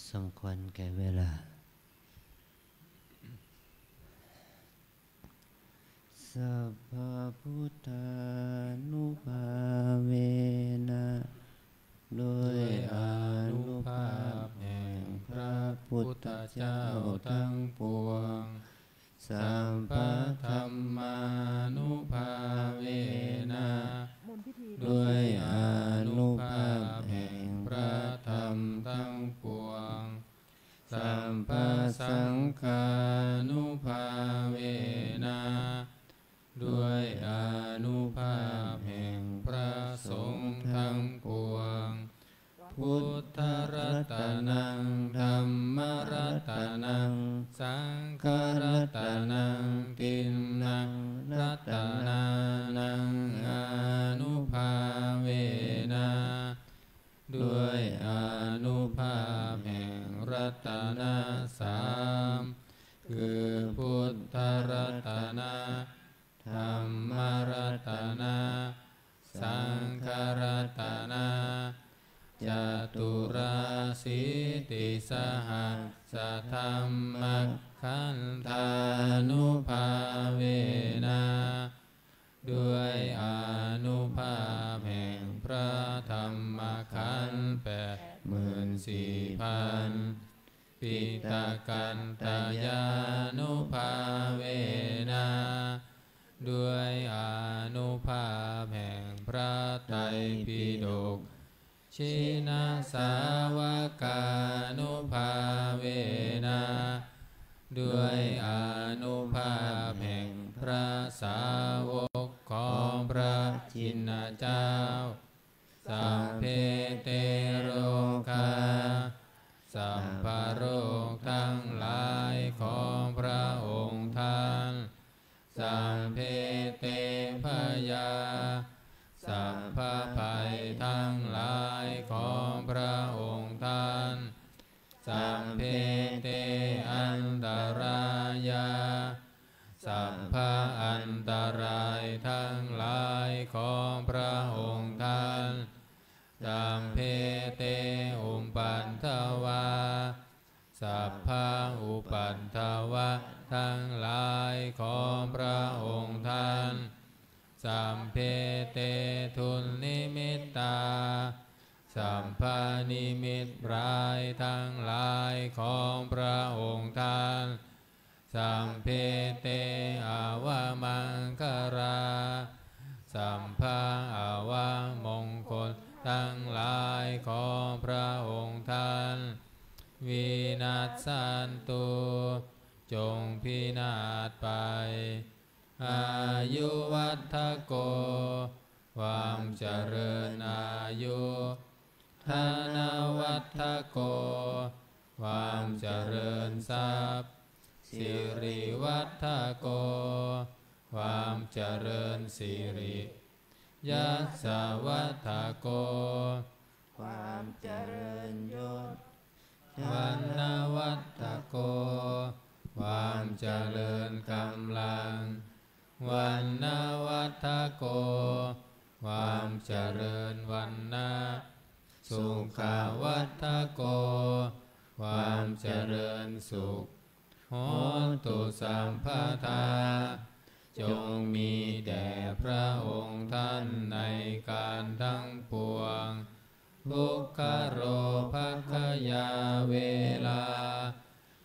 สมควรแก่เวลา Sabbabuddhānubhāvena ด้วยอานุภาพแห่งพระพุทธเจ้าทั้งปวง Sabbadhammānubhāvena ด้วยอานุภาพแห่งพระธรรมทั้งปวง Sabbasaṅghānubhāvena ด้วยอานุภาพแห่งพระสงฆ์ทั้งปวง Buddharatanaṃ dhammaratanaṃ saṅgharatanaṃ tiṇṇaṃ ratanānaṃ ānubhāvena ด้วยอานุภาพแห่งรัตนะสาม คือพุทธรัตนะ ธรรมรัตนะ สังฆรัตนะ จตุราशीติสหัสสะธรรมขันธานุภาเวนะ ด้วยอานุภาพแห่งพระธรรมขันธ์แปดหมื่นสี่พัน ปิฎกตยานุภาเวนะ ด้วยอานุภาพแห่งพระไตรปิฎก Jinasāvakānubhāvena ด้วยอานุภาพแห่งพระสาวกของพระชินเจ้า Sabbe te rogā สัพพโรคทั้งหลายของพระองค์ท่าน Sabbe te bhayā สัพพภัยทั้งหลายของพระองค์ท่าน Sabbe te antarāyā สัพพอันตรายทั้งหลายของพระองค์ท่าน Sabbe te upaddavā สัพพอุปัทวะทั้งหลายของพระองค์ท่าน Sabbe te dunnimittā สัพพนิมิตร้ายทั้งหลายของพระองค์ท่าน Sabbe te avamaṅgalā สัพพอวมงคลทั้งหลายของพระองค์ท่าน Vinassantu จงพินาศไป Āyuvaḍḍhako ความเจริญอายุ Dhanavaḍḍhako ความเจริญทรัพย์ Sirivaḍḍhako ความเจริญสิริ Yasavaḍḍhako ความเจริญยศ Vaṇṇavaḍḍhako ความเจริญกำลัง Vaṇṇavaḍḍhako ความเจริญวรรณะ Sukhavaḍḍhako ความเจริญสุข Hotu sabbadā จงมีแด่พระองค์ท่านในการทั้งปวง Dukkharogabhayā verā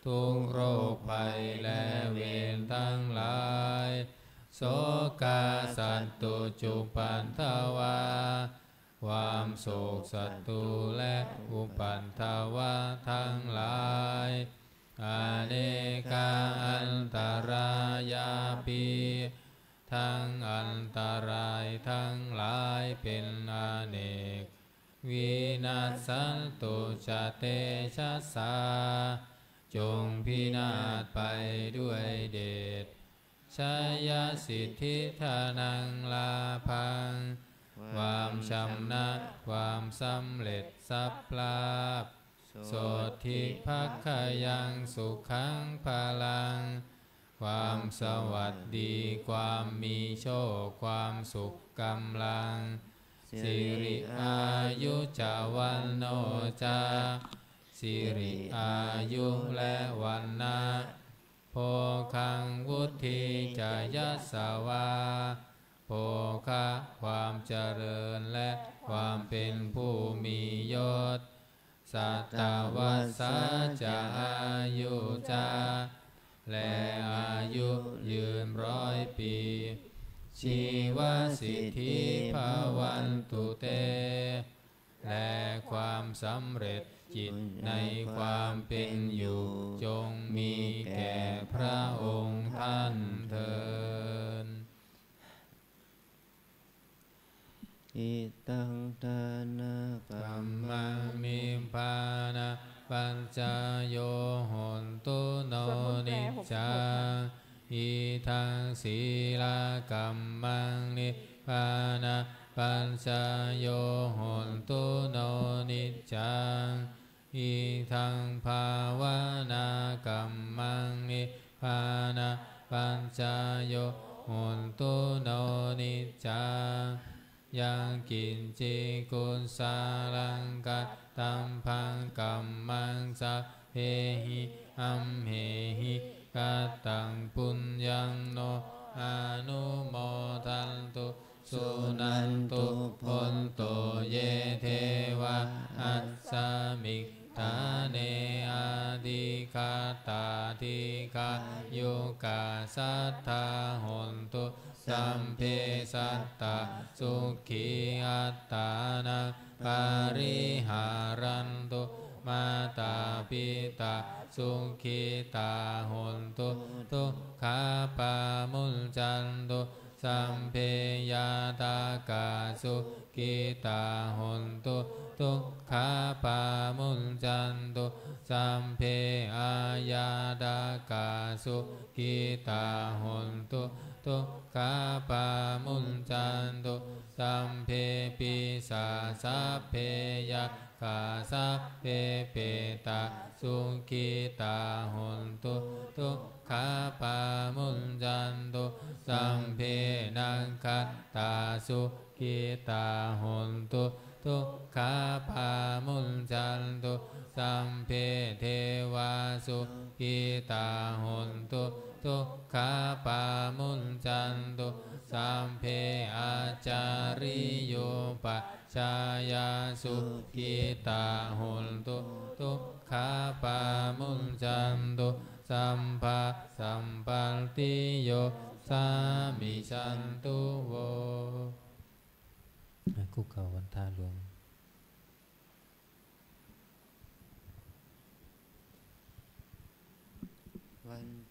ทุกข์โรคภัยและเวรทั้งหลาย Sokā sattu cupaddavā ความโศกศัตรูและอุปัทวะทั้งหลาย Anekā antarāyāpi ทั้งอันตรายทั้งหลายเป็นอเนก Vinassantu ca tejasā จงพินาศไปด้วยเดช Jayasiddhi dhanaṃ lābhaṃ ความชนะ ความสำเร็จทรัพย์ลาภ Sotthi bhāgyaṃ sukhaṃ balaṃ ความสวัสดี ความมีโชค ความสุข กำลัง Siri āyu ca vaṇṇo ca สิริอายุและวรรณะ โภคัง วุฒิ จะ ยศวา โภคะ ความเจริญและความเป็นผู้มียศ สัตวัสสา จะ อายุ จะ และอายุยืนร้อยปี ชีวสิทธิ ภวันตุ เต และความสำเร็จจิตในความเป็นอยู่จงมีแก่พระองค์ท่านเทอญ Idaṃ dānakammaṃ nibbānapaccayo hotu no สวดมนต์แปล หกสิบหก niccaṃ. Idaṃ sīlakammaṃ nibbānapaccayo hotu no niccaṃ. Idaṃ bhāvanākammaṃ nibbānapaccayo hotu no niccaṃ. Yaṃ kiñci kusalaṃ kattabbaṃ kammaṃ sabbehi amhehi kattaṃ puññaṃ no anumodantu suṇantu bhonto ye devā asmiṃ ṭhāne adhigatā dīghāyukā sadā hontu sabbe sattā sukhī attānaṃ pariharantu. Mātā pitā sukhitā hontu dukkhā pamuñcantu. Sabbe ñātakā sukhitā hontu dukkhā pamuñcantu. Sabbe aññātakā sukhitā hontu dukkhā pamuñcantu. Sabbe pisā sabbe yakkhā sabbe petā sukhitā hontu dukkhā pamuñcantu. Sabbe nakkhattā sukhitā hontu dukkhā pamuñcantu. Sabbe devā sukhitā hontu dukkhā pamuñcantu. Sabbe ācariyūpaja jjhāyā sukhitā hontu dukkhā pamuñcantu. Sabbasampattino samijjhantu vo. คุกเข่าวันทาหลวง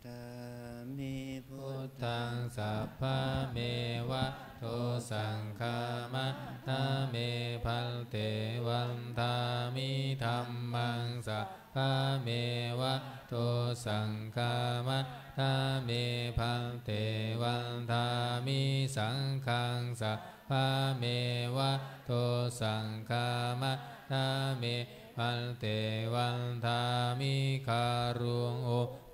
Vandāmi buddhaṃ sabbameva dosaṃ khamatha me bhante. Vandāmi dhammaṃ sabbameva dosaṃ khamatha me bhante. Vandāmi saṅghaṃ sabbameva dosaṃ khamatha me bhante. Vandāmi guruṃ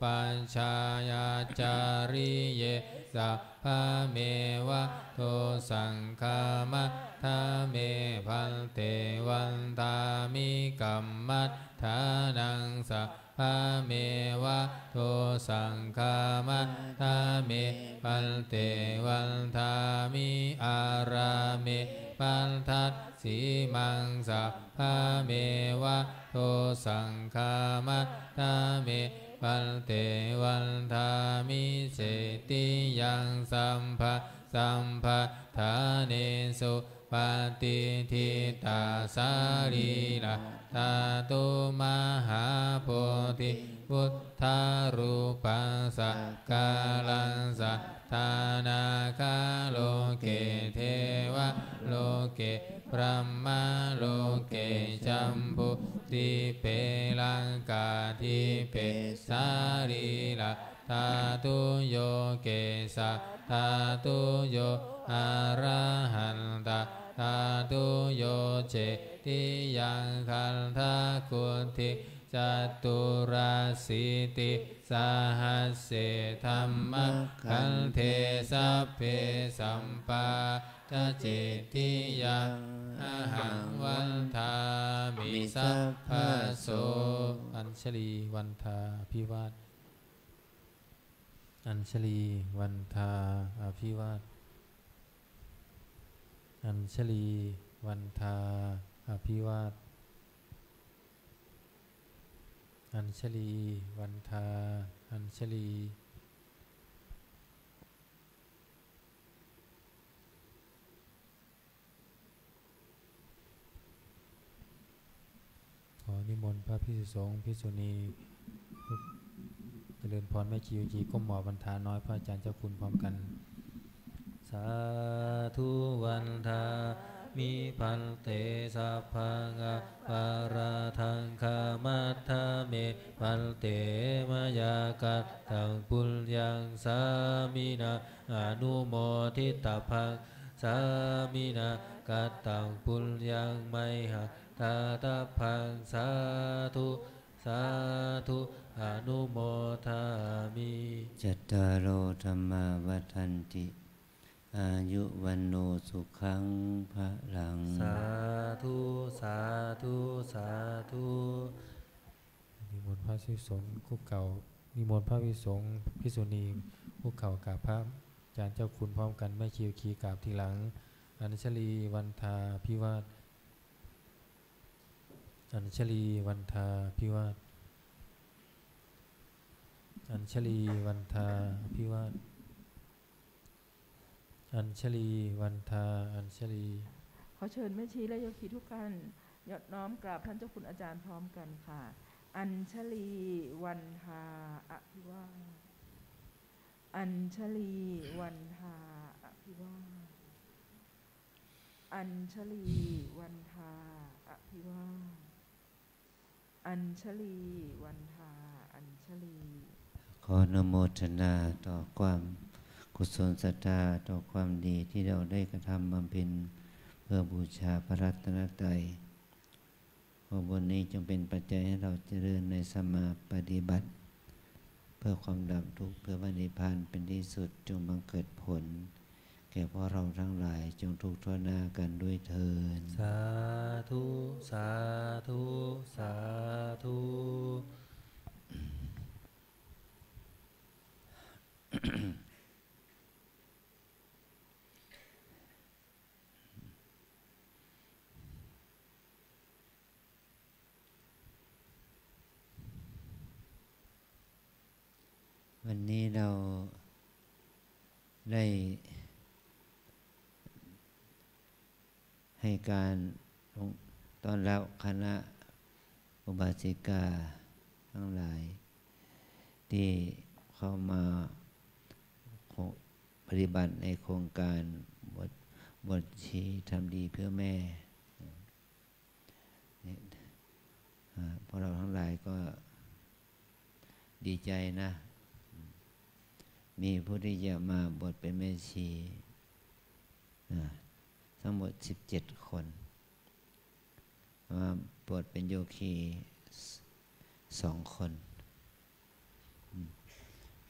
upajjhāyācariye sabbameva dosaṃ khamatha me bhante. Vandāmi kammaṭṭhānaṃ sabbameva dosaṃ khamatha me bhante. Vandāmi ārāme pattasimaṃ sabbameva dosaṃ khamatha me bhante. Vandāmi cetiyaṃ sabbasampatthanesu patiṭṭhitā sarīradhātu mahābodhi buddharūpaṃ sakalaṃ sadā nāgaloke devaloke brahmaloke jambudīpe laṅkādīpe sarīra- dhātuyo kesadhātuyo arahatadhātuyo cetiyaṃ gandhakukkhiṃ Caturāsītisahasсе dhammakkhandhe sabbe sampācittiyā ahaṃ vandāmi sabbaso. Añjalī vandā abhivād. Añjalī vandā abhivād. Añjalī vandā abhivād. Añjalī vandā añjalī. ขอนิมนต์พระภิกษุสงฆ์ภิกษุณี เจริญพรแม่ชี ชีก้มหมอบวันทาน้อยพระอาจารย์เจ้าคุณพร้อมกัน Sādhu vandāmi bhante, sabbaṃ aparādhaṃ khamatha me bhante, mayā kataṃ puññaṃ sāminā anumoditabbaṃ, sāminā kataṃ puññaṃ mayhaṃ dātabbaṃ, sādhu sādhu anumodāmi. Cattāro dhammā vaḍḍhanti, āyu vaṇṇo sukhaṃ balaṃ. Sādhu sādhu sādhu. นิมนต์พระภิกษุสงฆ์คุกเข่า นิมนต์พระภิกษุสงฆ์ภิกษุณีคุกเข่ากราบพระอาจารย์เจ้าคุณพร้อมกัน แม่ชี ชีกราบทีหลัง Añjalī vandā abhivād. Añjalī vandā abhivād. Añjalī vandā abhivād. Añjalī vandā añjalī. ขอเชิญแม่ชีและโยคีทุกท่านยกน้อมกราบท่านเจ้าคุณอาจารย์พร้อมกันค่ะ Añjalī vandā abhivād. Añjalī vandā abhivād. Añjalī vandā abhivād. Añjalī vandā añjalī. ขออนุโมทนาต่อความกุศลศรัทธา ต่อความดีที่เราได้กระทำบำเพ็ญเพื่อบูชาพระรัตนตรัย ขอบุญนี้จงเป็นปัจจัยให้เราเจริญในสัมมาปฏิบัติ เพื่อความดับทุกข์ เพื่อพระนิพพานเป็นที่สุด จงบังเกิดผลแก่พวกเราทั้งหลาย จงทุกข์ทั่วหน้ากันด้วยเทอญ Sādhu sādhu sādhu. วันนี้เราได้ให้การต้อนรับคณะอุบาสิกาทั้งหลาย ที่เข้ามาปฏิบัติในโครงการบวช บวชชีทำดีเพื่อแม่ นี่ อ่า พวกเราทั้งหลายก็ดีใจนะ มีผู้ที่จะมาบวชเป็นแม่ชี อ่า ทั้งหมดสิบเจ็ดคน มาบวชเป็นโยคีส- สองคน อืม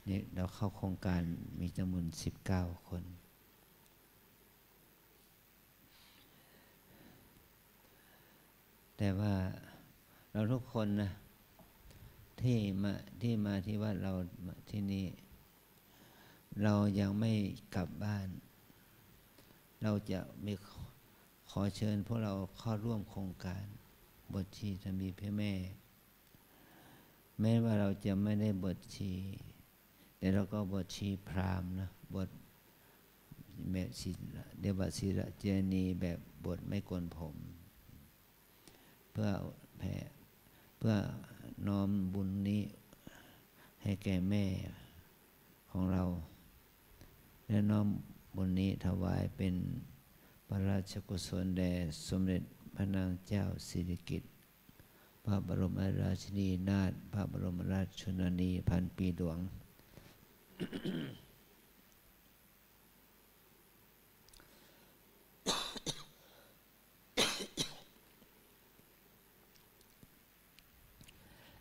นี่เราเข้าโครงการมีจำนวนสิบเก้าคน แต่ว่าเราทุกคนนะ ที่มา ที่มาที่วัดเราที่นี่ เรายังไม่กลับบ้าน เราจะมีข- ขอเชิญพวกเราเข้าร่วมโครงการบวชชีทำดีเพื่อแม่ แม้ว่าเราจะไม่ได้บวชชี แต่เราก็บวชชีพราหมณ์นะ บวชแบบศิล- เรียกว่าศิลเจนี แบบบวชไม่โกนผม เพื่อแผ่ เพื่อน้อมบุญนี้ให้แก่แม่ของเรา และน้อมบุญนี้ถวายเป็นพระราชกุศลแด่สมเด็จพระนางเจ้าสิริกิติ์ พระบรมราชินีนาถ พระบรมราชชนนีพันปีหลวง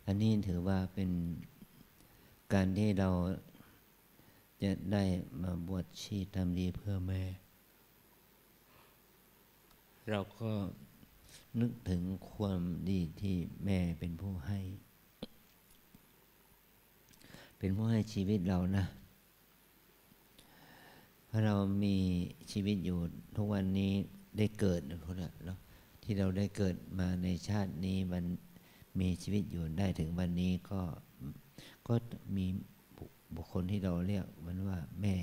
ข อันนี้ถือว่าเป็นการที่เราจะได้มาบวชชีทำดีเพื่อแม่ เราก็นึกถึงความดีที่แม่เป็นผู้ให้ เป็นผู้ให้ชีวิตเรานะ ถ้าเรามีชีวิตอยู่ทุกวันนี้ได้เกิดนะพุทธะเนาะ ที่เราได้เกิดมาในชาตินี้ มันมีชีวิตอยู่ได้ถึงวันนี้ก็ ก็มีบุคคลที่เราเรียกมันว่าแม่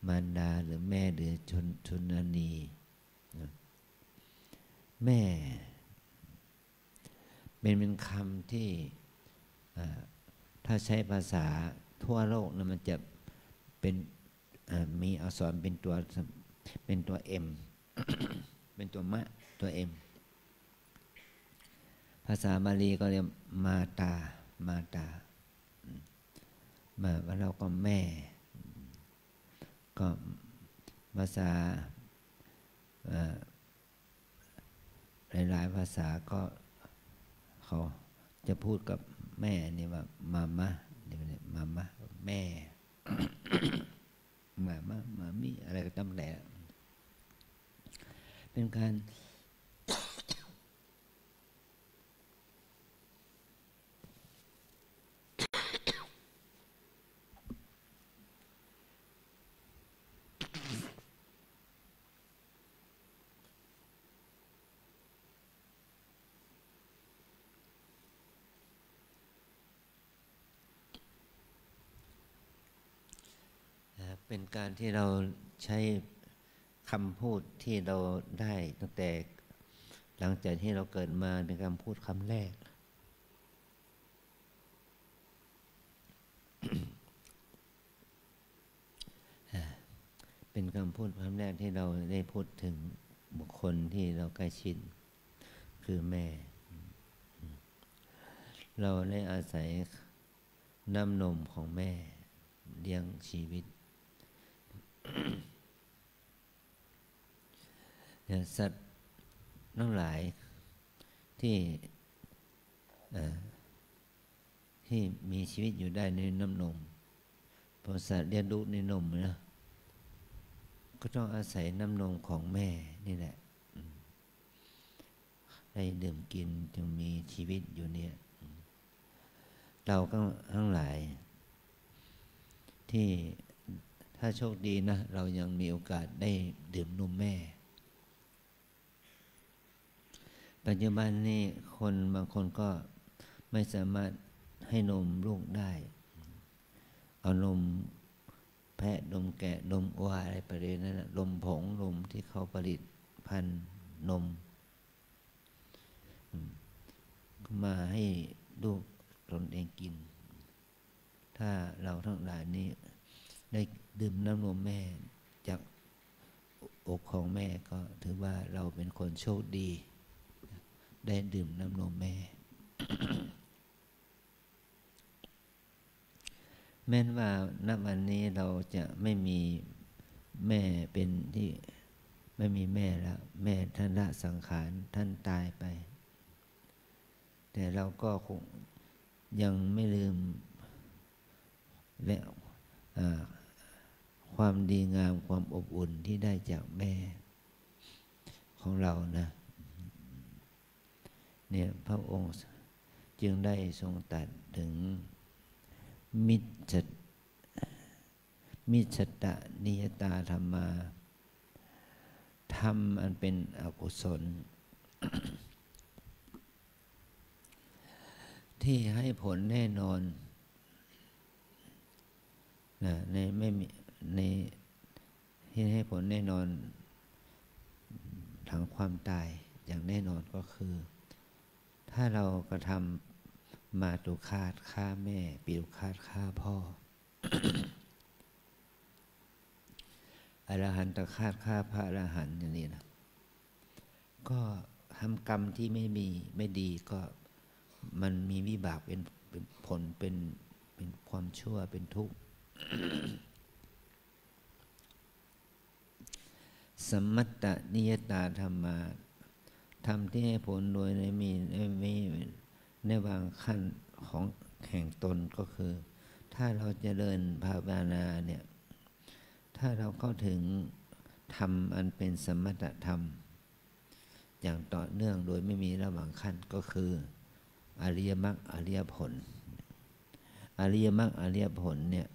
มารดาหรือแม่หรือชน ชนนีนะ แม่ เป็น เป็นคำที่ อ่า ถ้าใช้ภาษาทั่วโลกนะ มันจะเป็น อ่า มีอักษรเป็นตัว เป็นตัว M เป็นตัวมะ ตัว M ภาษาบาลีก็เรียกมาตา มาตา อืม มา แล้วเราก็แม่ ก็ภาษา เอ่อ หลายๆ ภาษาก็เขาจะพูดกับแม่นี่ว่า มาม่า นี่ว่า มาม่า แม่ มาม่า มามี่ อะไรก็ตามแต่ เป็นการ นะครับ เป็นการที่เราใช้คำพูดที่เราได้ตั้งแต่หลังจากที่เราเกิดมา เป็นคำพูดคำแรก อ่า เป็นคำพูดคำแรกที่เราได้พูดถึงบุคคลที่เราใกล้ชิด คือแม่ เราได้อาศัยน้ำนมของแม่เลี้ยงชีวิต เนี่ย สัตว์ทั้งหลายที่ เอ่อ ที่มีชีวิตอยู่ได้ในน้ำนม พอสัตว์เลี้ยงลูกในนมนะ ก็ต้องอาศัยน้ำนมของแม่นี่แหละ อืม ได้ดื่มกินจึงมีชีวิตอยู่เนี่ย อืม เราก็ทั้งหลาย ที่ถ้าโชคดีนะ เรายังมีโอกาสได้ดื่มนมแม่ ปัจจุบันนี้คนบางคนก็ไม่สามารถให้นมลูกได้ เอานมแพะ นมแกะ นมวัว อะไรประเภทนั้นน่ะ นมผง นมที่เขาผลิตภัณฑ์นม อืม มาให้ลูกตนเองกิน ถ้าเราทั้งหลายนี้ได้ดื่มน้ำนมแม่จากอกของแม่ ก็ถือว่าเราเป็นคนโชคดี ได้ดื่มน้ำนมแม่ แม้นว่าณวันนี้เราจะไม่มีแม่เป็นที่ ไม่มีแม่แล้ว แม่ท่านละสังขาร ท่านตายไป แต่เราก็คงยังไม่ลืม และ อ่า ความดีงาม ความอบอุ่นที่ได้จากแม่ของเรานะ เนี่ย พระองค์จึงได้ทรงตรัสถึง มิจฉ มิจฉานิยตาธัมมา ธรรมอันเป็นอกุศล ที่ให้ผลแน่นอนนะ ใน ไม่มี ใน ที่ให้ผลแน่นอน หลังความตายอย่างแน่นอนก็คือ ถ้าเรากระทำมาตุฆาตฆ่าแม่ ปิตุฆาตฆ่าพ่อ อรหันตฆาตฆ่าพระอรหันต์อย่างนี้นะ ก็ทำกรรมที่ไม่มี ไม่ดี ก็มันมีวิบากเป็น เป็นผล เป็น เป็นความชั่ว เป็นทุกข์ สัมมัตตนิยตาธัมมา ธรรมที่ให้ผลโดยไม่มี ไม่มี ในบางขั้นของแห่งตนก็คือ ถ้าเราเจริญภาวนาเนี่ย ถ้าเราเข้าถึงธรรมอันเป็นสมถะธรรม อย่างต่อเนื่องโดยไม่มีระหว่างขั้นก็คือ อริยมรรคอริยผล อริยมรรคอริยผลเนี่ย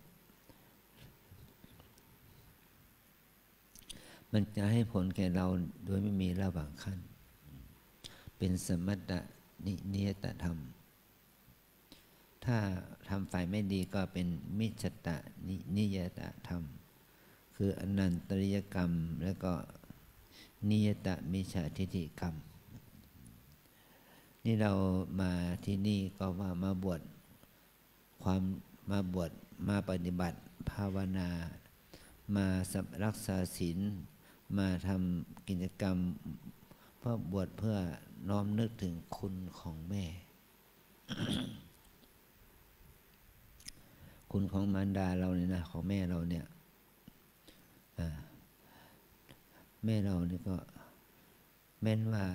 มันจะให้ผลแก่เราโดยไม่มีระหว่างขั้น เป็นสมถะนิ นิยตธรรม ถ้าทำฝ่ายไม่ดีก็เป็นมิจฉตะนิ นิยตธรรม คืออนันตริยกรรม แล้วก็นิยตมิจฉาทิฏฐิกรรม นี่เรามาที่นี่ก็ว่ามาบวช ความมาบวช มาปฏิบัติภาวนา มารักษาศีล มาทำกิจกรรม เพื่อบวชเพื่อน้อมนึกถึงคุณของแม่ คุณของมารดาเราเนี่ยนะ ของแม่เราเนี่ย อ่า แม่เรานี่ก็ แม้นว่า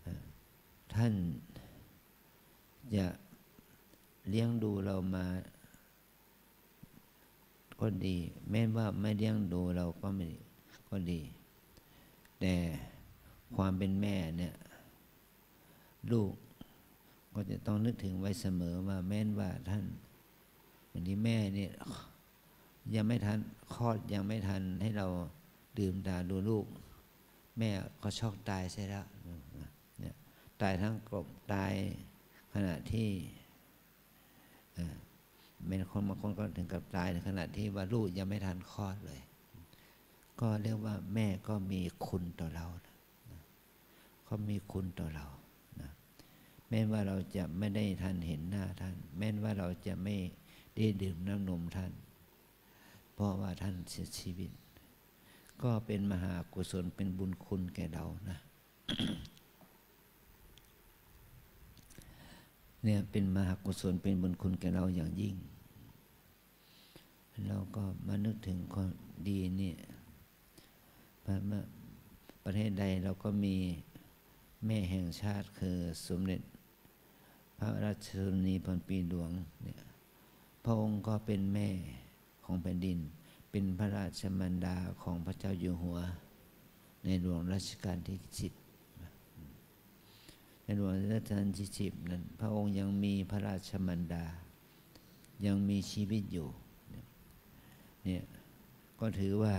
อ่า ท่านจะเลี้ยงดูเรามาก็ดี แม้ว่าไม่เลี้ยงดูเราก็ไม่ ก็ดี แต่ความเป็นแม่เนี่ย ลูกก็จะต้องนึกถึงไว้เสมอว่า แม้นว่าท่าน บางทีแม่เนี่ย ยังไม่ทันคลอด ยังไม่ทันให้เราลืมตาดูลูก แม่ก็ช็อกตายเสียแล้ว เนี่ย ตายทั้งกลม ตายขณะที่ เอ่อ เป็นคน บางคนก็ถึงกับตายในขณะที่ว่าลูกยังไม่ทันคลอดเลย ก็เรียกว่าแม่ก็มีคุณต่อเรานะ เขามีคุณต่อเรานะ แม้ว่าเราจะไม่ได้ทันเห็นหน้าท่าน แม้ว่าเราจะไม่ได้ดื่มน้ำนมท่าน เพราะว่าท่านเสียชีวิต ก็เป็นมหากุศล เป็นบุญคุณแก่เรานะ เนี่ยเป็นมหากุศล เป็นบุญคุณแก่เราอย่างยิ่ง เราก็มานึกถึงความดีเนี่ย ประ ประเทศใดเราก็มีแม่แห่งชาติคือสมเด็จพระราชชนนีพันปีหลวงเนี่ย พระองค์ก็เป็นแม่ของแผ่นดิน เป็นพระราชมารดาของพระเจ้าอยู่หัว ในหลวงรัชกาลที่สิบ ในหลวงรัชกาลที่สิบนั้น พระองค์ยังมีพระราชมารดา ยังมีชีวิตอยู่ เนี่ย ก็ถือว่า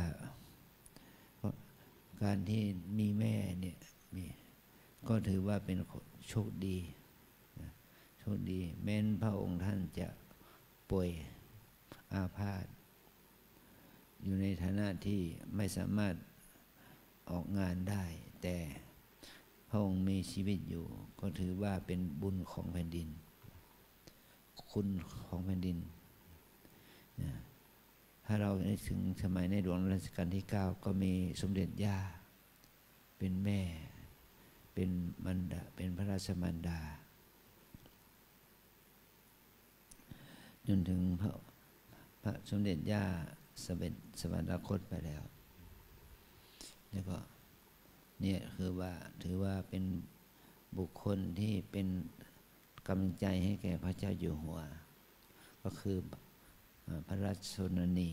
การที่มีแม่เนี่ย มี ก็ถือว่าเป็นโชคดีนะ โชคดี แม้นพระองค์ท่านจะป่วยอาพาธ อยู่ในฐานะที่ไม่สามารถออกงานได้ แต่พระองค์มีชีวิตอยู่ ก็ถือว่าเป็นบุญของแผ่นดิน คุณของแผ่นดินนะ ถ้าเรานึกถึงสมัยในหลวงรัชกาลที่เก้า ก็มีสมเด็จย่า เป็นแม่ เป็นมารดา เป็นพระราชมารดา จนถึงพระ พระสมเด็จย่าเสด็จสวรรคตไปแล้ว แล้วก็ เนี่ยคือว่า ถือว่าเป็นบุคคลที่เป็นกำลังใจให้แก่พระเจ้าอยู่หัว ก็คือ อ่า พระราชชนนี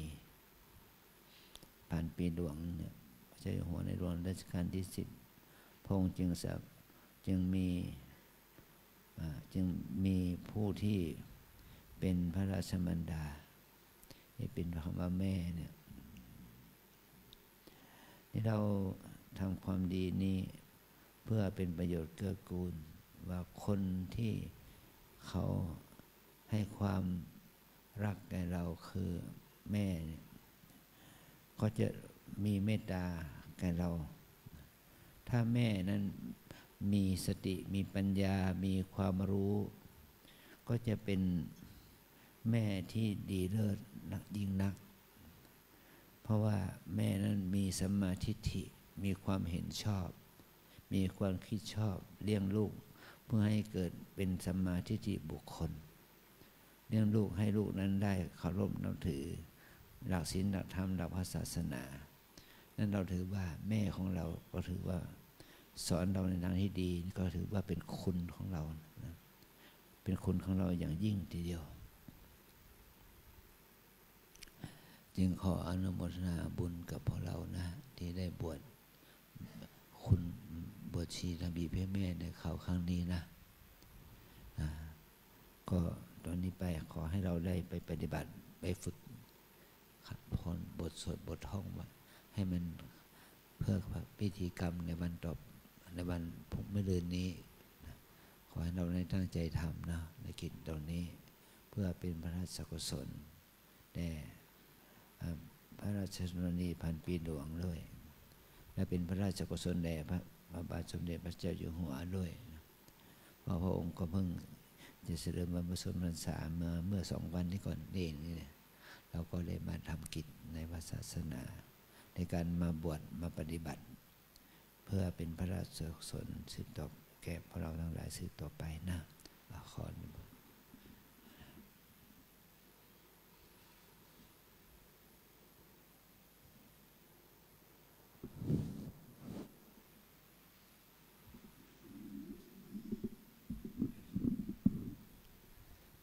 พันปีหลวงเนี่ย พระเจ้าอยู่หัวในหลวงรัชกาลที่สิบ พระองค์จึงสะ จึงมี อ่า จึงมีผู้ที่เป็นพระราชมารดา ที่เป็นคำว่าแม่เนี่ย นี่เราทำความดีนี้เพื่อเป็นประโยชน์เกื้อกูล ว่าคนที่เขาให้ความรักแก่เราคือแม่เนี่ย ก็จะมีเมตตาแก่เรา ถ้าแม่นั้นมีสติ มีปัญญา มีความรู้ ก็จะเป็นแม่ที่ดีเลิศนัก ยิ่งนัก เพราะว่าแม่นั้นมีสัมมาทิฏฐิ มีความเห็นชอบ มีความคิดชอบ เลี้ยงลูกเพื่อให้เกิดเป็นสัมมาทิฏฐิบุคคล เลี้ยงลูกให้ลูกนั้นได้เคารพนับถือ หลักศีล หลักธรรม หลักพระศาสนา นั้นเราถือว่าแม่ของเราก็ถือว่า สอนเราในทางที่ดี ก็ถือว่าเป็นคุณของเรานะ เป็นคุณของเราอย่างยิ่งทีเดียว จึงขออนุโมทนาบุญกับพวกเรานะ ที่ได้บวช คุณ บวชชีทำดีเพื่อแม่ในคราวครั้งนี้นะ อ่า ก็ตอนนี้ไปขอให้เราได้ไปปฏิบัติ ไปฝึกขัดพรบทสวดบทท่องไว้ ให้มันเพื่อพิธีกรรมในวันต่อ ในวันพรุ่งมะรืนนี้นะ ขอให้เราได้ตั้งใจทำนะ ในกิจตรงนี้ เพื่อเป็นพระราชกุศลแด่ เอ่อ พระราชชนนีพันปีหลวงด้วย และเป็นพระราชกุศลแด่พระ พระบาทสมเด็จพระเจ้าอยู่หัวด้วยนะ เพราะพระองค์ก็เพิ่งจะเสด็จมาประชนมพรรษาเมื่อ เมื่อสองวันนี้ก่อนเองนี่แหละ เราก็เลยมาทำกิจในพระศาสนา ในการมาบวชมาปฏิบัติ เพื่อเป็นพระราชกุศลสืบต่อแก่พวกเราทั้งหลายสืบต่อไปนะ อ่ะ ขออนุโมทนา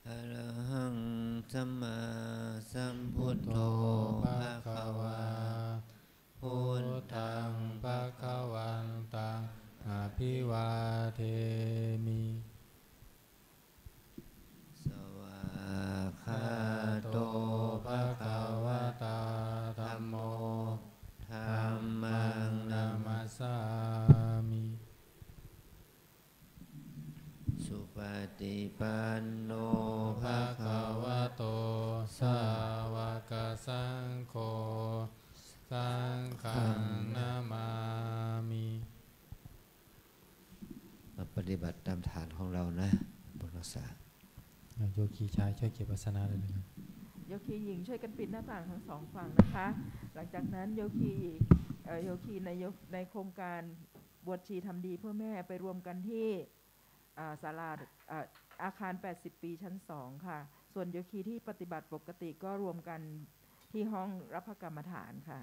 Arahaṃ sammāsambuddho bhagavā. Buddhaṃ bhagavantaṃ abhivādemi. Svākkhāto bhagavatā dhammo. Dhammaṃ namassāmi. Supaṭipanno bhagavato sāvakasaṅgho. Saṅghaṃ namāmi. มาปฏิบัติตามฐานของเรานะ บุญรักษา อ่ะ โยคีชายช่วยเก็บอาสนะด้วยนะครับ โยคีหญิงช่วยกันปิดหน้าต่างทั้งสองฝั่งนะคะ หลังจากนั้นโยคี เอ่อ โยคีใน โย ในโครงการบวชชีทำดีเพื่อแม่ไปรวมกันที่ อ่า ศาลา อ่า อาคาร แปดสิบ ปีชั้นสองค่ะ ส่วนโยคีที่ปฏิบัติปกติก็รวมกันที่ห้องรับพระกรรมฐานค่ะ